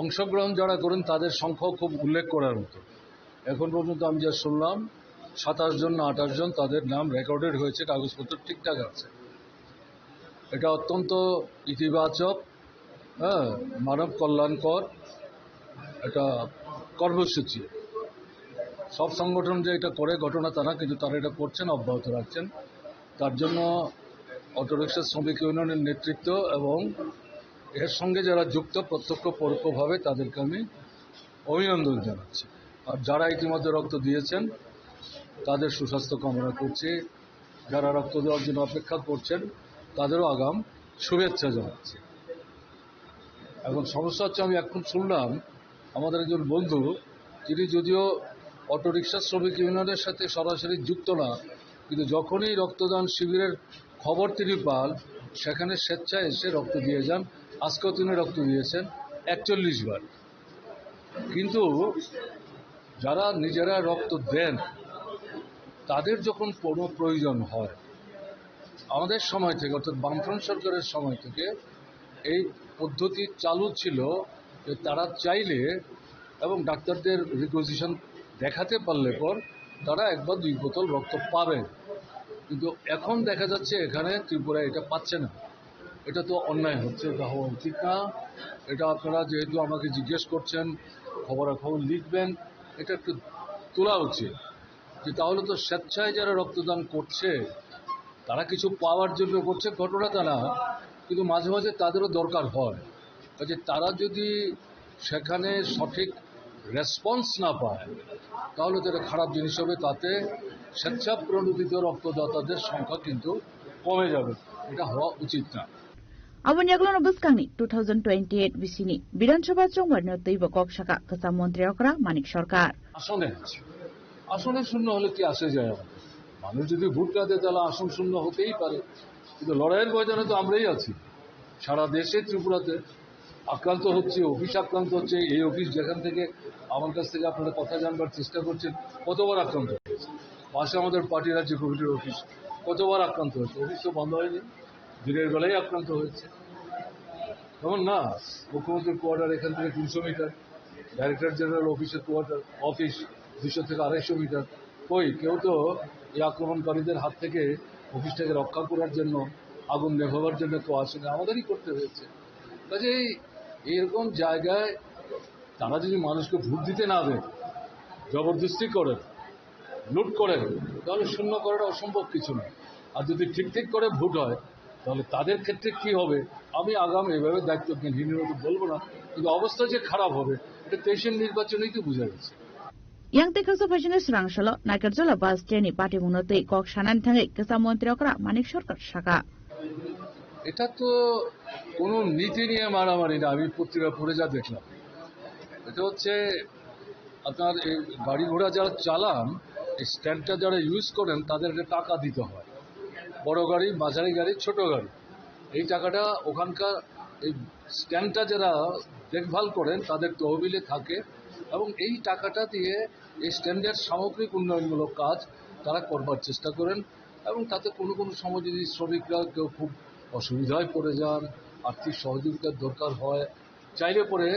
অংশগ্রহণ যারা করেন, তাদের সংখ্যাও খুব উল্লেখ করার মতো। এখন পর্যন্ত আমি যা শুনলাম, সাতাশ জন না আঠাশ জন, তাদের নাম রেকর্ডেড হয়েছে, কাগজপত্র ঠিকঠাক আছে। এটা অত্যন্ত ইতিবাচক। হ্যাঁ, মানব কল্যাণকর একটা কর্মসূচি। সব সংগঠন যে এটা করে ঘটনা তা না, কিন্তু তারা এটা করছেন, অব্যাহত রাখছেন। তার জন্য অটোরিকশা শ্রমিক ইউনিয়নের নেতৃত্ব এবং এর সঙ্গে যারা যুক্ত প্রত্যক্ষ পরোক্ষভাবে তাদেরকে আমি অভিনন্দন জানাচ্ছি। আর যারা ইতিমধ্যে রক্ত দিয়েছেন তাদের সুস্বাস্থ্য কামনা করছি। যারা রক্ত দেওয়ার জন্য অপেক্ষা করছেন তাদেরও আগাম শুভেচ্ছা জানাচ্ছি। এখন সমস্যা হচ্ছে, আমি এখন শুনলাম আমাদের একজন বন্ধু, তিনি যদিও অটোরিকশা শ্রমিক ইউনিয়নের সাথে সরাসরি যুক্ত না, কিন্তু যখনই রক্তদান শিবিরের খবর তিনি পান, সেখানে স্বেচ্ছায় এসে রক্ত দিয়ে যান। আজকেও তিনি রক্ত দিয়েছেন একচল্লিশ বার। কিন্তু যারা নিজেরা রক্ত দেন, তাদের যখন কোনো প্রয়োজন হয়, আমাদের সময় থেকে, অর্থাৎ বামফ্রন্ট সরকারের সময় থেকে এই পদ্ধতি চালু ছিল যে তারা চাইলে এবং ডাক্তারদের রিকুইজিশন দেখাতে পারলে পর তারা এক বা দুই বোতল রক্ত পাবেন। কিন্তু এখন দেখা যাচ্ছে এখানে ত্রিপুরা এটা পাচ্ছে না। এটা তো অন্যায় হচ্ছে, এটা হওয়া উচিত না। এটা আপনারা যেহেতু আমাকে জিজ্ঞেস করছেন, খবরাখবর লিখবেন, এটা একটু তোলা উচিত। যে তাহলে তো স্বেচ্ছায় যারা রক্তদান করছে, তারা কিছু পাওয়ার জন্য করছে, ঘটনা তা না, কিন্তু মাঝে মাঝে তাদেরও দরকার হয়। কাজে তারা যদি সেখানে সঠিক রেসপন্স না পায়, তাহলে তো এটা খারাপ জিনিস হবে। তাতে স্বেচ্ছা প্রণোদিত রক্তদাতাদের সংখ্যা কিন্তু কমে যাবে, এটা হওয়া উচিত না। Aboni yagulono bwskangni two thousand twenty-eight bisini Bidhan Sabha chongbarino twibo kok saka kwcham montri okra Manik Sarkar. আসনে আছে। আসনে শূন্য হলে কি আসে যায় আমাদের? মানুষ যদি ভোট না দেয়, তাহলে আসন শূন্য হতেই পারে, কিন্তু লড়াইয়ের ময়দানে তো আমরাই আছি। সারা দেশে ত্রিপুরাতে আক্রান্ত হচ্ছে, অফিস আক্রান্ত হচ্ছে। এই অফিস যেখান থেকে আমার কাছ থেকে আপনারা কথা জানবার চেষ্টা করছেন, কতবার আক্রান্ত হয়েছে? পাশে আমাদের পার্টি রাজ্য কমিটির অফিস, কতবার আক্রান্ত হয়েছে? অফিস তো বন্ধ হয়নি, দিনের বেলায় আক্রান্ত হয়েছে। যেমন না, মুখ্যমন্ত্রীর কোয়ার্টার এখান থেকে তিনশো মিটার, ডাইরেক্টর জেনারেল অফিসের কোয়ার্টার, অফিস দুশো থেকে আড়াইশো মিটার। কই, কেউ তো এই আক্রমণকারীদের হাত থেকে অফিসটাকে রক্ষা করার জন্য, আগুন নেভাবার জন্য কেউ আসেনি, আমাদেরই করতে হয়েছে। কাজেই এইরকম জায়গায় তারা যদি মানুষকে ভোট দিতে না দেয়, জবরদস্তি করে, লুট করে, তাহলে শূন্য করাটা অসম্ভব কিছু নয়। আর যদি ঠিক ঠিক করে ভোট হয়, তাহলে তাদের ক্ষেত্রে কি হবে, আমি আগাম এইভাবে দায়িত্বজ্ঞানহীনের মতো বলবো না, কিন্তু অবস্থা যে খারাপ হবে, এটা তেইশের নির্বাচনেই তো বোঝা গেছে। Yang tei khaksa phaisingni swrang salo Nagarjula bus stand ni patimungno twi kok sanani thangwi kwcham montri okra Manik Sarkar saka. এটা তো কোনো নীতি নিয়ে মারামারি না, আমি পত্রিকা পড়ে যা দেখলাম। এটা হচ্ছে আপনার এই গাড়ি ঘোড়া যারা চালান, এই স্ট্যান্ডটা যারা ইউজ করেন, তাদের একটা টাকা দিতে হয়। বড় গাড়ি, মাঝারি গাড়ি, ছোট গাড়ি, এই টাকাটা ওখানকার এই স্ট্যান্ডটা যারা দেখভাল করেন, তাদের তহবিলে থাকে এবং এই টাকাটা দিয়ে এই স্ট্যান্ডের সামগ্রিক উন্নয়নমূলক কাজ তারা করবার চেষ্টা করেন। এবং তাতে কোনো কোনো সময় যদি শ্রমিকরা কেউ খুব অসুবিধায় পড়ে যান, আর্থিক সহযোগিতার দরকার হয়, চাইলে পরে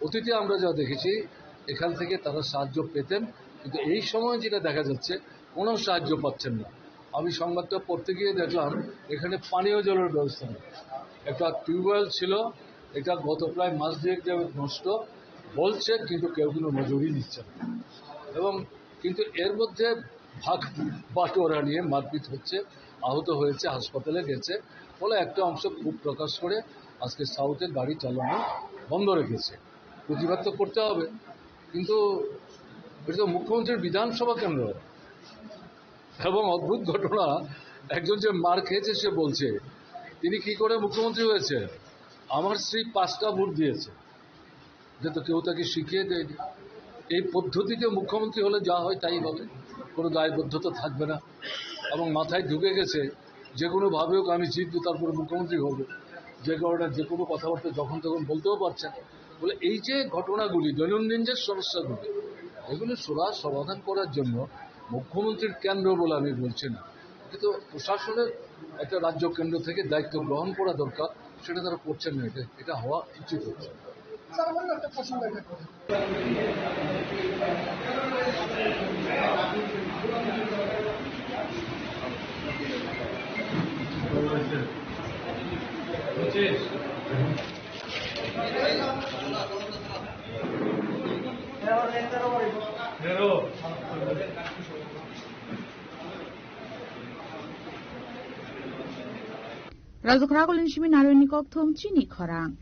অতীতে আমরা যা দেখেছি, এখান থেকে তারা সাহায্য পেতেন, কিন্তু এই সময় যেটা দেখা যাচ্ছে, কোনো সাহায্য পাচ্ছেন না। আমি সংবাদটা পড়তে গিয়ে দেখলাম, এখানে পানীয় জলের ব্যবস্থা নেই। একটা টিউবওয়েল ছিল, এটা গত প্রায় মাস দুয়েক যাবত নষ্ট, বলছে, কিন্তু কেউ কোনো নজরই দিচ্ছে না। এবং কিন্তু এর মধ্যে ভাগ বাটোয়ারা নিয়ে মারপিট হচ্ছে, আহত হয়েছে, হাসপাতালে গেছে, ফলে একটা অংশ ক্ষোভ প্রকাশ করে আজকে সাউথে গাড়ি চালানো বন্ধ রেখেছে। প্রতিবাদ তো করতে হবে, কিন্তু এটা তো মুখ্যমন্ত্রীর বিধানসভা কেন্দ্র। এবং অদ্ভুত ঘটনা, একজন যে মার খেয়েছে সে বলছে, তিনি কি করে মুখ্যমন্ত্রী হয়েছে, আমার স্ত্রী পাঁচটা ভোট দিয়েছে, যে তো কেউ তাকে শিখিয়ে দেয়নি। এই পদ্ধতিতে মুখ্যমন্ত্রী হলে যা হয় তাই হবে, কোনো দায়বদ্ধতা থাকবে না। এবং মাথায় ঢুকে গেছে, যে কোনোভাবে হোক আমি জিতবো, তারপরে মুখ্যমন্ত্রী হব। যে কারণে যে কোনো কথাবার্তা যখন তখন বলতেও পারছেন। বলে এই যে ঘটনাগুলি, দৈনন্দিন যে সমস্যাগুলি, এগুলি সুরা সমাধান করার জন্য মুখ্যমন্ত্রীর কেন্দ্র বলে আমি বলছি না, কিন্তু প্রশাসনের একটা রাজ্য কেন্দ্র থেকে দায়িত্ব গ্রহণ করা দরকার, সেটা তারা করছেন না। এটা, এটা হওয়া উচিত হচ্ছে। স্যার, অন্য একটা প্রসঙ্গ এটা করি। Rajukra Kolin simi narwini kokthum chini khorang.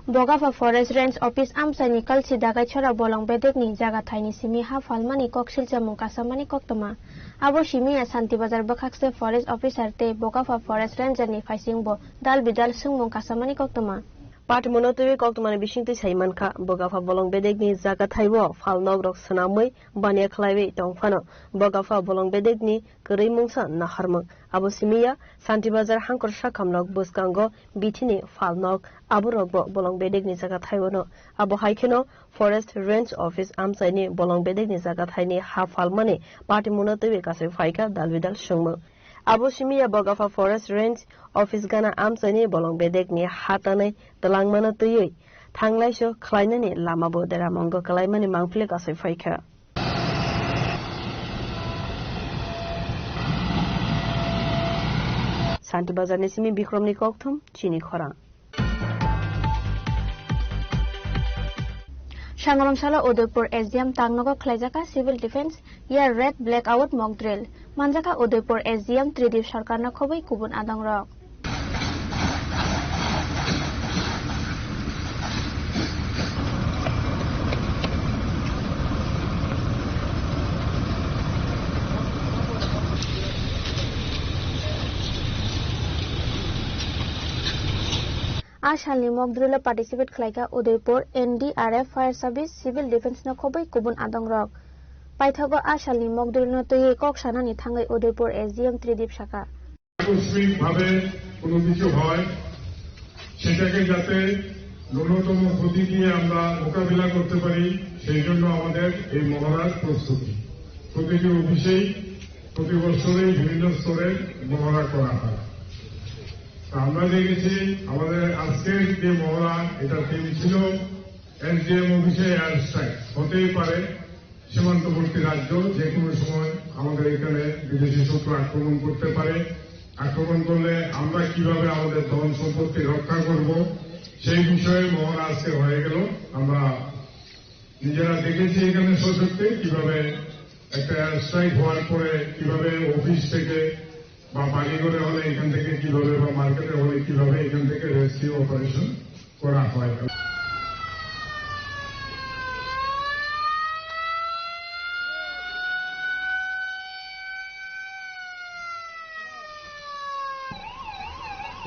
Bogapha Forest Range Office amchaini Kalsi Dagaisora bolong bedekni jaga thaini simi ha phalmani kok silchamung kasamani koktwma. Abo simi ya Santi Bazar bwkhakse Forest Officer tei Bogapha Forest Ranger ni phaisingbo dal bidal swngmung kasamani koktwma. Patimungno twiwi koktwmani bisingtwi sai mankha, Bogapha bolong bedekni jaga thaibo phalnokrok swnamwi baniya khlaiwi tongphano Bogapha bolong bedekni kwrwi mungsa naharmung. Abo simi ya Santi Bazar hangkor sakhamnok bwskango bithini phalnok aborokbo bolong bedekni jaga thaiono. Abo hai kheno Forest Range Office amchaini bolong bedekni jaga thaini ha phalmani patimungno twiwi kasui phaikha dal bidal swngmung. Abo simi ya Bogapha Forest Range Office gana amchaini bolong bedekni ha tanwi twlangmano twiwi thanglaiso khlainani lamabo deramungo kwlaimani mangpili kasui phaikha. Santi Bazarni simi Bikromni kokthum chini khorang. Sangrom salo Udaipur S D M tangnogo khlaijaka Civil Defence Air Raid Blackout Mock Drill. Manjaka Udaipur S D M Tridip Sarkarno khobwi kubun adongrok. A salni mock drill-o participate khlaikha Udaipur N D R F, Fire Service, Civil Defence-no khobwi kubun adongrok. Paithago a salni mock drill-no twiwi kok sanani thangwi Udaipur S D M Tridip sakha. আকস্মিকভাবে কোনো কিছু হয়, সেটাকে যাতে ন্যূনতম ক্ষতি দিয়ে আমরা মোকাবিলা করতে পারি, সেই জন্য আমাদের এই মহড়ার প্রস্তুতি। প্রতিটি অফিসেই প্রতি বছরই বিভিন্ন স্তরে মহড়া করা হয়। তা আমরা দেখেছি, আমাদের আজকের যে মহড়া, এটা থিম ছিল এসডিএম অফিসে এয়ার স্ট্রাইক হতেই পারে। সীমান্তবর্তী রাজ্য যে কোনো সময় আমাদের এখানে বিদেশি শত্রু আক্রমণ করতে পারে। আক্রমণ করলে আমরা কিভাবে আমাদের ধন সম্পত্তি রক্ষা করব, সেই বিষয়ে মহড়া আজকে হয়ে গেল। আমরা নিজেরা দেখেছি এখানে সশস্ত্রে কিভাবে একটা এয়ার স্ট্রাইক হওয়ার পরে কিভাবে অফিস থেকে বা বাড়িঘরে হলে এখান থেকে কিভাবে বা মার্কেটে হলে কিভাবে এখান থেকে রেস্কিউ অপারেশন করা হয়।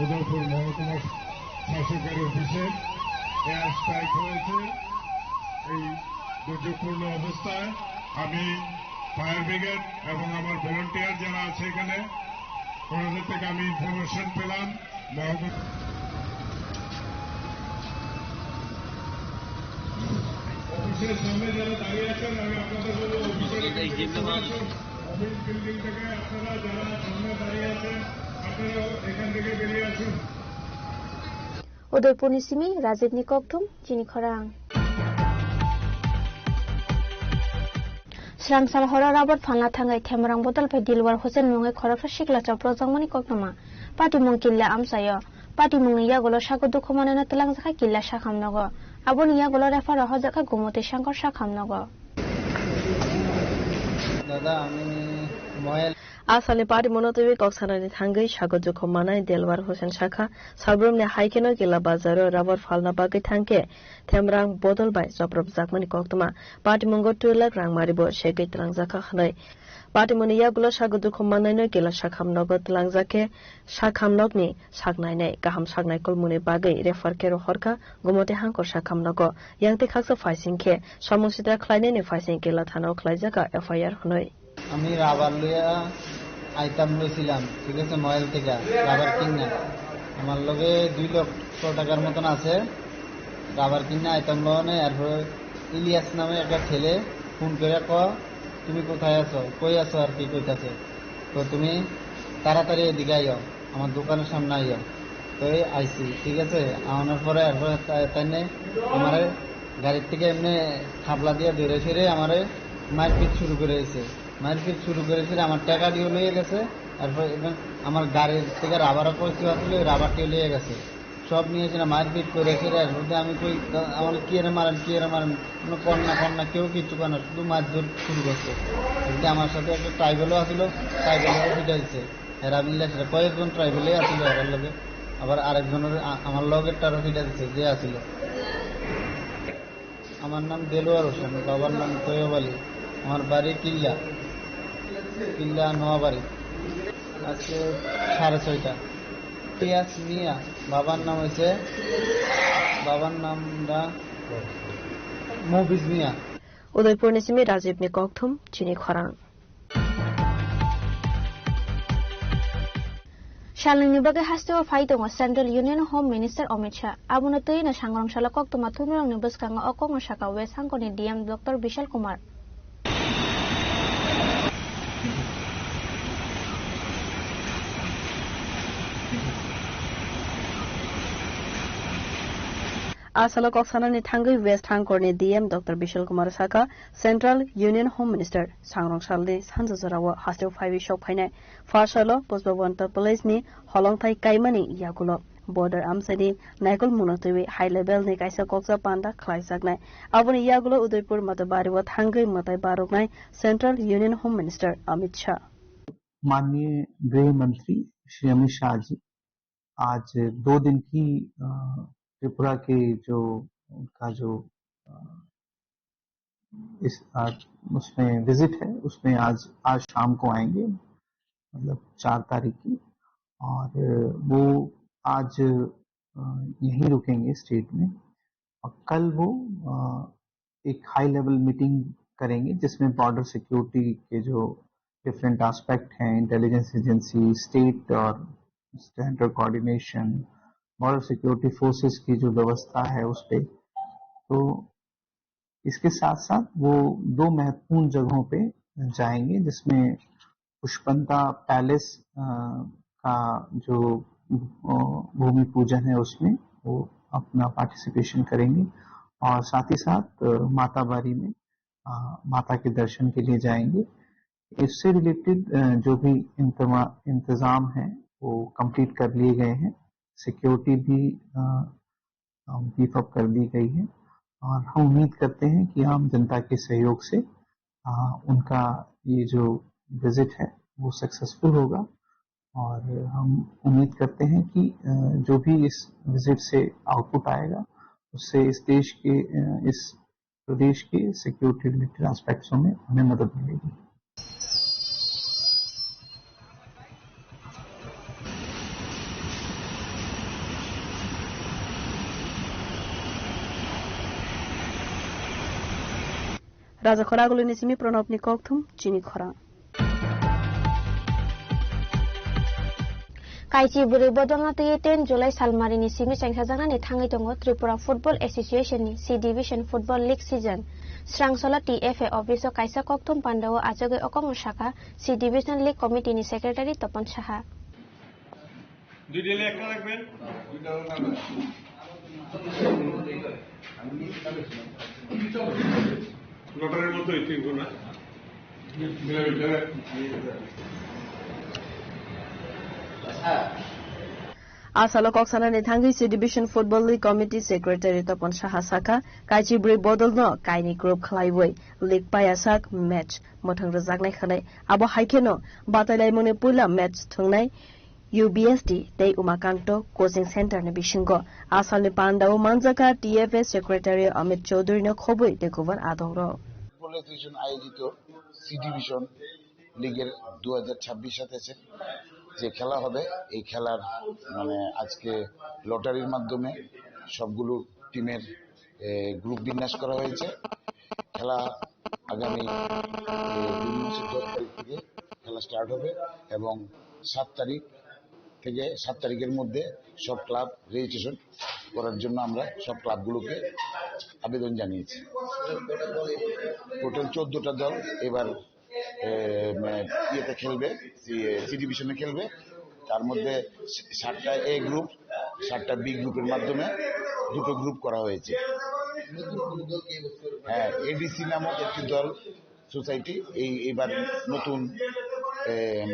উদয়পুর মহকুমা শাসকের অফিসে এয়ার স্ট্রাইক হয়েছে। এই দুর্যোগপূর্ণ অবস্থায় আমি ফায়ার ব্রিগেড এবং আমার ভলান্টিয়ার যারা আছে এখানে, ওনাদের থেকে আমি ইনফরমেশন পেলাম। মহকুমা অফিসের সামনে যারা দাঁড়িয়ে আছেন, আমি আপনাদের বলবো অফিসের এখান থেকে সরে আসুন। অফিস বিল্ডিং থেকে আপনারা যারা সামনে দাঁড়িয়ে আছেন, আপনারা এখান থেকে বেরিয়ে আসুন। Udaipurni simi Rajibni kokthum chini khorang. Srangsal horo rabar phalna thangwi Themrang bodol bai Dilwar Hussain mungwi khoroksa sikla chopropjakmani koktwma. Patimung killa amchaio. Patimungni yagulo sago dukhu manwino twlangjakha killa sakhamnogo. Aboni yagulo referral hojakha Gumoti Shankar sakhamnogo. দাদা, আমি মহেল। A salni patimungno twiwi kok sanani thangwi sago dukhu manai Delwar Hussain sakha, salbrumni hai kheno Kila bazaro rabar phalna bagwi thangkhe Themrang bodol bai chopropjakmani koktwma. Patimungo two lakh rang maribo segwi twlangjakha hwnwi. Patimungni yagulo sago dukhu mannaino Kila sakhamnogo twlangjak khe sakhamnokni saknainai kaham saknai kulmungni bagwi refer khe rohorkha Gumoti Hangkor sakhamnogo. Yang tei khaksa phaising khe samung sitra khlainaini phaising Kila thanao khlaijakha F I R hwnwi. আমি রাবার লইয়া আইতাম লইছিলাম, ঠিক আছে, ময়েল থেকে রাবার কিনা। আমার লগে দুই লক্ষ টাকার মতন আছে, রাবার কিনা আইতাম লনে। এরপরে ইলিয়াস নামে একটা ছেলে ফোন করে ক, "তুমি কোথায় আছো, কই আছো?" আর কি কইতাছে। "তো তুমি তাড়াতাড়ি এদিকে আইও, আমার দোকানের সামনে আইও।" তো এই আইছি, ঠিক আছে। আনার পরে এরপরে তা-, তাইনে আমারে গাড়ির থেকে এমনি থাবলা দিয়ে ধরে ফিরে আমারে মারপিট শুরু করে দিছে। মারপিট শুরু করে ফিরে আমার টাকা দিয়ে লইয়া গেছে। এরপর এবং আমার গাড়ির থেকে রাবারও পড়ছিল, আসলে ওই রাবারটি লেগে গেছে। সব নিয়ে এসে না মারপিট করে ফিরে, বলতে আমি কই, "আমার কি এর মারেন, কি এর মারেন?" কোনো কর না, কর না, কেউ কিচ্ছু করে না, শুধু মারধর শুরু করছে। বলতে আমার সাথে একটা ট্রাইবেলও আসলো, ট্রাইবেলও ফিটা দিচ্ছে। এরা মিলে আসলে কয়েকজন ট্রাইবেলই আসলো এরার লগে। আবার আরেকজনের, আ-, আমার লগেরটারও ফিটা দিচ্ছে, যে আসলো। আমার নাম দেলোয়ার হোসেন, বাবার নাম তৈয়ব আলী। আমার বাড়ি কিল্লা, কিল্লা নোয়াবাড়ি। আজকে সাড়ে ছয়টা। পিয়াস মিয়া, বাবার নাম হয়েছে, বাবার নাম দা মফিজ মিয়া। Udaipurni simi Rajibni kokthum chini khorang. Salnwini bagwi hasteo phai tongo Central Union Home Minister Amit Shah. Abono twiwi no sangrong salo koktwma thumnirokni bwskango o kokno sakha West Hangkor ni D M Doctor Bishal Kumar. A salo kok sanani thangwi West Hangkor ni D M Doctor Bishal Kumar sakha, Central Union Home Minister sangrong salni sanja jorao hasteo phaiwi sok phainai. Pha salo Pushpawanta Palace ni holongthai kaimani yagulo border amchaini naikolmungno twiwi high level ni kaisa koksa panda khlaijaknai. Aboni yagulo Udaipur Matabari o thangwi mwtai baroknai Central Union Home Minister Amit Shah. माननीय गृह मंत्री श्री अमित शाह जी आज दो दिन की, अ, त्रिपुरा के जो उनका जो, अ, इस, अ, उसमें विजिट है, उसमें आज, आज शाम को आएंगे, मतलब चार तारीख की। और वो आज, अ, यहीं रुकेंगे स्टेट में। और कल वो, अ, एक हाई लेवल मीटिंग करेंगे, जिसमें बॉर्डर सिक्योरिटी के जो डिफरेंट एस्पेक्ट हैं, इंटेलिजेंस एजेंसी, स्टेट और central coordination, border security forces की जो व्यवस्था है उस पे। तो इसके साथ साथ वो दो महत्वपूर्ण जगहों पे जाएंगे, जिसमें पुष्पंता पैलेस, अ, का जो, अ, भूमि पूजन है, उसमें वो अपना पार्टिसिपेशन करेंगे और साथ ही साथ, अ, माताबारी में, अ, माता के दर्शन के लिए जाएंगे। इससे रिलेटेड, अ, जो भी इंतमा-, इंतजाम है, वो कंप्लीट कर लिए गए हैं। सिक्योरिटी भी, अ, अ, बीफ अप कर दी गई है और हम उम्मीद करते हैं कि आम जनता के सहयोग से, अ, उनका ये जो विजिट है, वो सक्सेसफुल होगा और हम उम्मीद करते हैं कि, अ, जो भी इस विजिट से आउटपुट आएगा, उससे इस देश के, अ, इस प्रदेश के सिक्योरिटी रिलेटेड एस्पेक्ट्स में हमें मदद मिलेगी। Raja Khoragulini simi Pranobni kokthum chini khorang. Kaichi bwrwi bodolna twiwi ten July salmarini simi chengsajaknani thangwi tongo Tripura Football Association ni C Division Football League season. Srangsola T F A office o kaisa kokthum pandao achugwi o kokno sakha C Division League Committee ni Secretary Topon Saha. দুইটা হলে একটা রাখবেন। লটারির মতো হইতে হইব না। A salo kok sanani thangwi C Division Football League Committee Secretary Topon Saha sakha, kaichi bwrwi bodolno kaini group khlaiwi league payasak match mwthang rwjaknai hwnwi. Abo hai kheno batailaimungni puila match thwngnai U B S D tei Umakanto Coaching Center ni bisingo. A salni pandao manjakha T F A Secretary Amit Chaudhary no khobwi tei kubun adongrok. Football association আয়োজিত C division লিগের দু হাজার ছাব্বিশ সাতাশে যে খেলা হবে, এই খেলার মানে আজকে লটারির মাধ্যমে সবগুলো টিমের, এ, গ্রুপ বিন্যাস করা হয়েছে। খেলা আগামী, এ, জুন মাসের দশ তারিখ থেকে খেলা স্টার্ট হবে এবং সাত তারিখ থেকে, সাত তারিখের মধ্যে সব ক্লাব রেজিস্ট্রেশন করার জন্য আমরা সব ক্লাবগুলোকে আবেদন জানিয়েছি। টোটাল চোদ্দটা দল এবার, এ, মানে, ইয়েতে খেলবে, সি, সি ডিভিশনে খেলবে। তার মধ্যে সাতটা এ গ্রুপ, সাতটা বি গ্রুপের মাধ্যমে দুটো গ্রুপ করা হয়েছে। হ্যাঁ, এডিসি নামক একটি দল, সোসাইটি, এই, এবার নতুন, এ,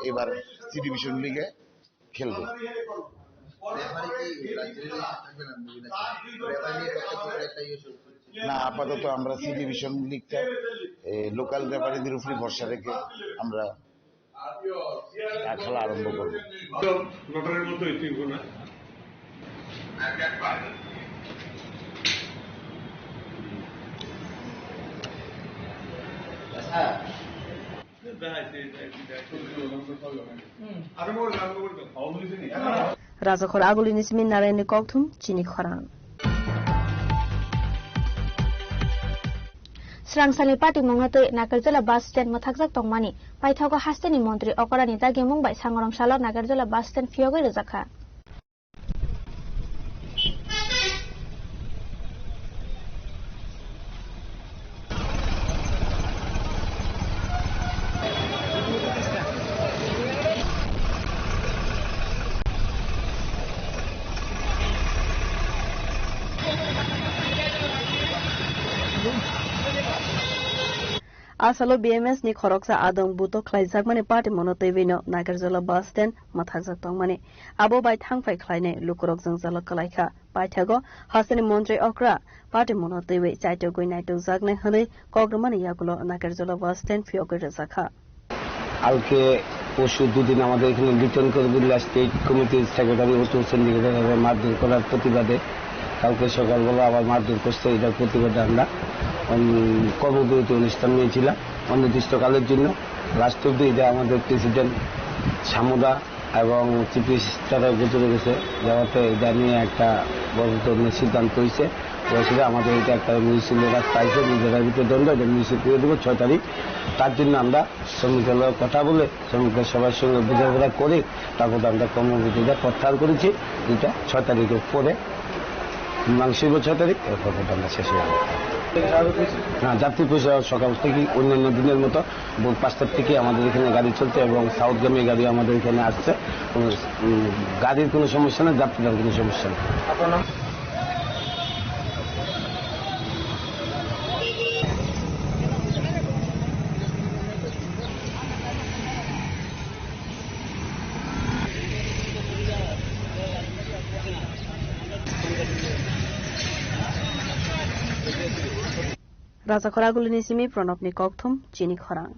এবার সি ডিভিশন লিগে খেলবে। না, আপাতত আমরা সি ডিভিশন লিগটা লোকাল রেফারিদের উপরে ভরসা রেখে আমরা খেলা আরম্ভ করব। লটারির মতো এই তিনগুণ। Rajakhor Agulini simi Narayanni kokthum chini khorang. Srangsalni patimungno twi Nakarjala bus stand mwthakjak tongmani paithago hasteni montri Okorani dagimung bai Sangorom salo Nakarjala bus stand phiyogwi rwjakha. Asalo B M S ni khoroksa adong buto khlaijakmani patimungno twiwi no Nagarjala bus stand mwthakjak tongmani. Abo bai thangphai khlainai lukurok jwngjalo kwlaikha. Paithago hasteni montri okra patimungno twiwi chaitogwi naitokjaknai hwnwi kok rwmani yagulo Nagarjala bus stand phiyogwi rwjakha. কালকে পরশু দুদিন আমাদের এখানে লিটন করবিল্লা স্টেট কমিটির সেক্রেটারি অতুল সেন্ডিকেটের মারধর করার প্রতিবাদে কালকে সকালবেলা আবার মারধর করছে। এটার প্রতিবাদে আমরা, উম, কর্মবিরতি অনুষ্ঠান নিয়েছিলাম অনির্দিষ্টকালের জন্য। লাস্ট অব্দি এটা আমাদের প্রেসিডেন্ট সামুদা এবং চিফ মিনিস্টারের গোচরে গেছে, যাওয়াতে এটা নিয়ে একটা বড় ধরনের সিদ্ধান্ত হয়েছে। ওই হিসেবে আমাদের এটা একটা মিউচুয়াল রাস্তা আছে, নিজেদের ভিতরে দ্বন্দ্ব, এটা মিউচুয়াল করে দেবো ছয় তারিখ। তার জন্য আমরা শ্রমিকের লগে কথা বলে শ্রমিকদের সবার সঙ্গে বোঝাপড়া করে তারপর আমরা কর্মবিরতিটা প্রত্যাহার করেছি, যেটা ছয় তারিখের পরে, মাংসিক ছয় তারিখ, এরপর আমরা শেষ হয়ে যাবে। হ্যাঁ, যাত্রী পরিষেবা সকাল থেকে অন্যান্য দিনের মতো ভোর পাঁচটার থেকে আমাদের এখানে গাড়ি চলছে এবং সাউথগামী গাড়ি আমাদের এখানে আসছে। উম, গাড়ির কোনো সমস্যা নেই, যাত্রীদের কোনো সমস্যা নেই। Rajakhor Agulini simi Pranobni kokthum chini khorang.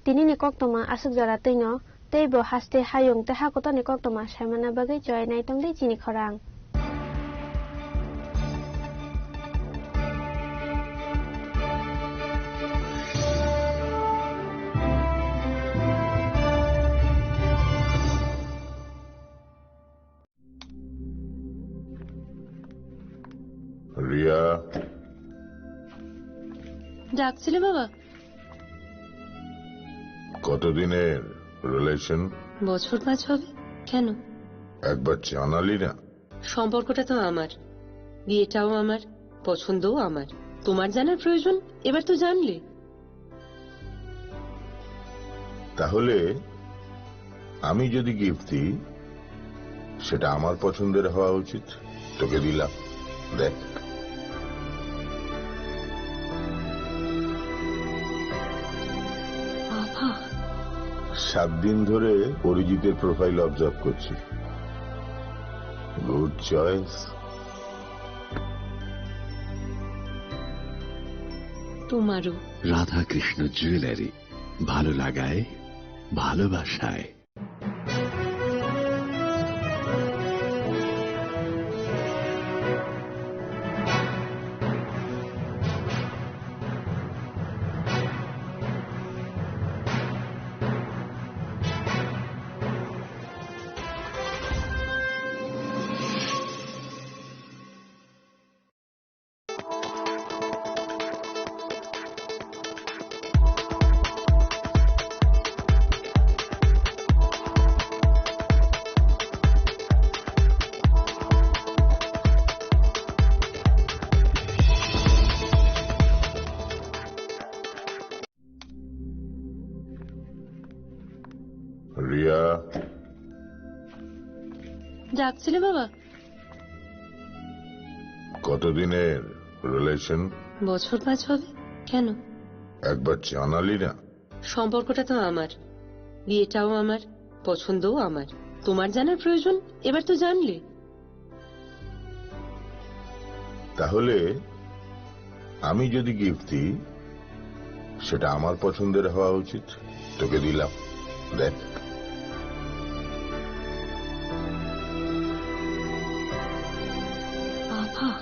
Tinini koktwma aswk jora twino teibo haste hayung tei hakotorni koktwma saimanna bagwi chowai naitongdi chini khorang. Riya. ডাকছিলে বাবা? কতদিনের রিলেশন? বছর পাঁচ হবে। কেন? একবার জানালি না। সম্পর্কটা তো আমার, বিয়েটাও আমার, পছন্দও আমার। তোমার জানার প্রয়োজন? এবার তো জানলে। তাহলে আমি যদি গিফট দিই, সেটা আমার পছন্দের হওয়া উচিত। তোকে দিলাম, দেখ। বাবা। সাত দিন ধরে অরিজিতের প্রোফাইল অবজার্ভ করছি। Good choice. তোমারও। রাধাকৃষ্ণ জুয়েলারি, ভালো লাগায়, ভালোবাসায়। রিয়া। ডাকছিলে বাবা? কতদিনের রিলেশন? বছর পাঁচ হবে। কেন? একবার জানালি না। সম্পর্কটা তো আমার, বিয়েটাও আমার, পছন্দও আমার। তোমার জানার প্রয়োজন, এবার তো জানলে। তাহলে আমি যদি গিফট দিই, সেটা আমার পছন্দের হওয়া উচিত। তোকে দিলাম, দেখ। বাবা।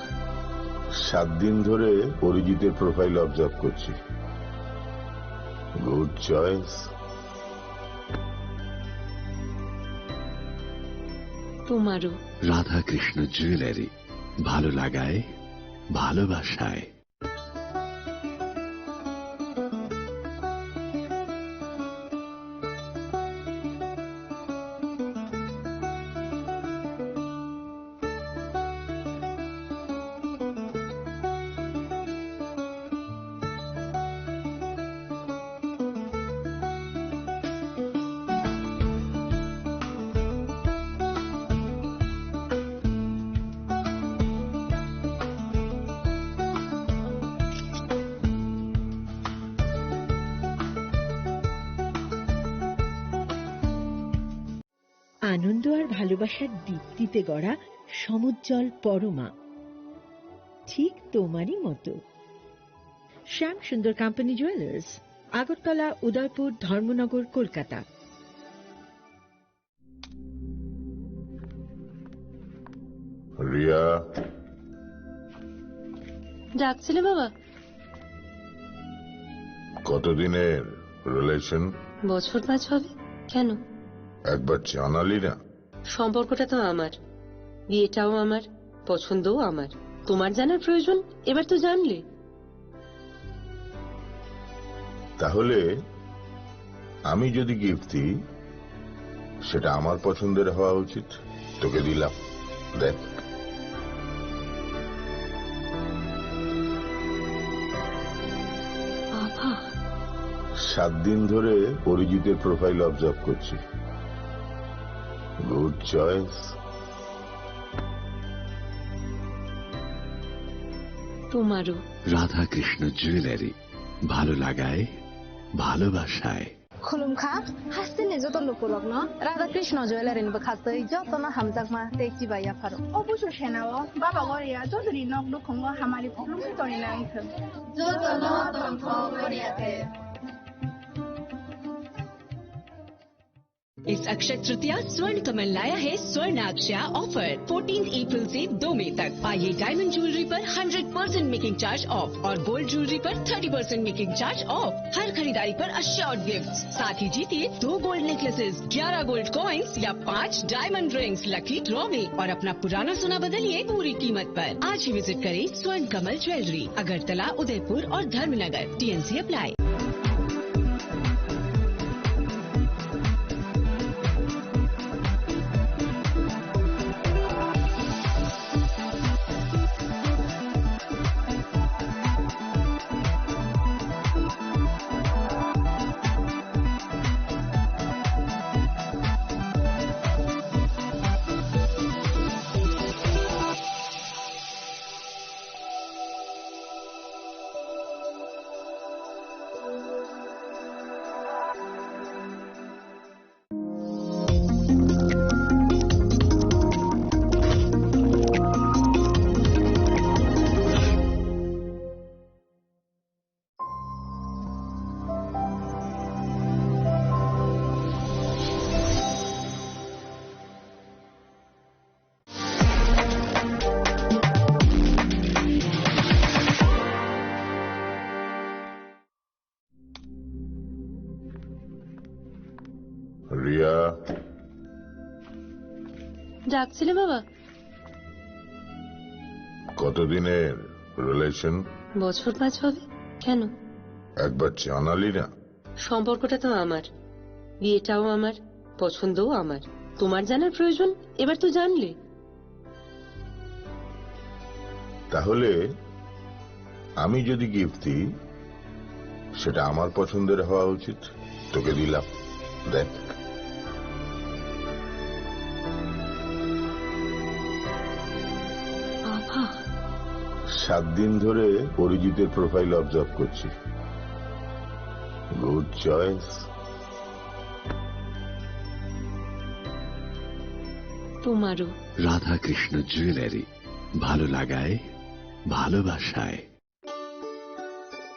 সাত দিন ধরে অরিজিতের প্রোফাইল অবজার্ভ করছি। Good choice. তোমারও। রাধাকৃষ্ণ জুয়েলারি, ভালো লাগায়, ভালোবাসায়। আনন্দ আর ভালোবাসার দীপ্তিতে গড়া সমুজ্জ্বল পরমা, ঠিক তোমারই মতো। শ্যাম সুন্দর কোম্পানি জুয়েলার্স, আগরতলা, উদয়পুর, ধর্মনগর, কলকাতা। রিয়া। ডাকছিলে বাবা? কতদিনের রিলেশন? বছর পাঁচ হবে। কেন? একবার জানালি না। সম্পর্কটা তো আমার, বিয়েটাও আমার, পছন্দও আমার। তোমার জানার প্রয়োজন, এবার তো জানলে। তাহলে আমি যদি গিফট দিই, সেটা আমার পছন্দের হওয়া উচিত। তোকে দিলাম, দেখ। বাবা। সাত দিন ধরে অরিজিতের প্রোফাইল অবজার্ভ করছি। Good choice. তোমারও। রাধাকৃষ্ণ জুয়েলারি, ভালো লাগায়, ভালোবাসায়। Khulumkha, hasteni joto lukurokno Radha Krishna Jewellery ni bwkhastwi jotono hamjakma tei chibai yapharo. O busu senao baba Goria jotoni nok nukhungo hamari khulumkhe tongwi nang thung. Jotono tongthok Goria te. इस अक्षय तृतीया स्वर्ण कमल लाया है स्वर्ण अक्षया offer, fourteen April से दो मई तक। पाइए डायमंड ज्वेलरी पर hundred percent making charge off और गोल्ड ज्वेलरी पर thirty percent making charge off. हर खरीदारी पर अश्योर्ड गिफ्ट, साथ ही जीतिए दो गोल्ड नेकलेसेस, ग्यारह गोल्ड कॉइन्स या पाँच डायमंड रिंग्स लकी ड्रॉ में और अपना पुराना सोना बदलिए पूरी कीमत पर। आज ही विजिट करें स्वर्ण कमल ज्वेलरी, अगरतला, उदयपुर और धर्मनगर। TNC apply. রিয়া। ডাকছিলে বাবা? কতদিনের রিলেশন? বছর পাঁচ হবে। কেন? একবার জানালি না। সম্পর্কটা তো আমার, বিয়েটাও আমার, পছন্দও আমার। তোমার জানার প্রয়োজন, এবার তো জানলে। তাহলে আমি যদি গিফট দিই, সেটা আমার পছন্দের হওয়া উচিত। তোকে দিলাম, দেখ। বাবা। সাত দিন ধরে অরিজিতের প্রোফাইল অবজার্ভ করছি। জয়েন্স। তোমারও। রাধাকৃষ্ণ জুয়েলারি, ভালো লাগায়, ভালোবাসায়।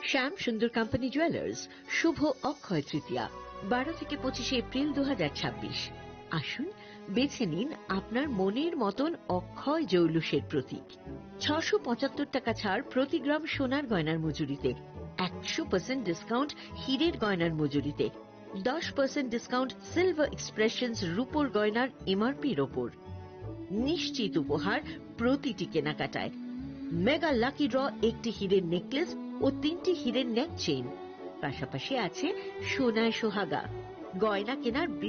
শ্যাম সুন্দর কোম্পানি জুয়েলার্স, শুভ অক্ষয় তৃতীয়া, বারো থেকে পঁচিশে এপ্রিল দু হাজার ছাব্বিশ। আসুন, বেছে নিন আপনার মনের মতন অক্ষয় জৌলুসের প্রতীক। ছশো পঁচাত্তর টাকা ছাড় প্রতি গ্রাম সোনার গয়নার মজুরিতে, একশো পার্সেন্ট ডিসকাউন্ট হীরের গয়নার মজুরিতে, দশ পার্সেন্ট ডিসকাউন্ট সিলভার এক্সপ্রেশনস রূপোর গয়নার এমআরপির ওপর। নিশ্চিত উপহার প্রতিটি কেনাকাটায়। মেগা লাকি ড্র, একটি হীরের নেকলেস ও তিনটি হীরের নেক চেইন, পাশাপাশি আছে সোনায় সোহাগা। গয়না কেনার বিশেষ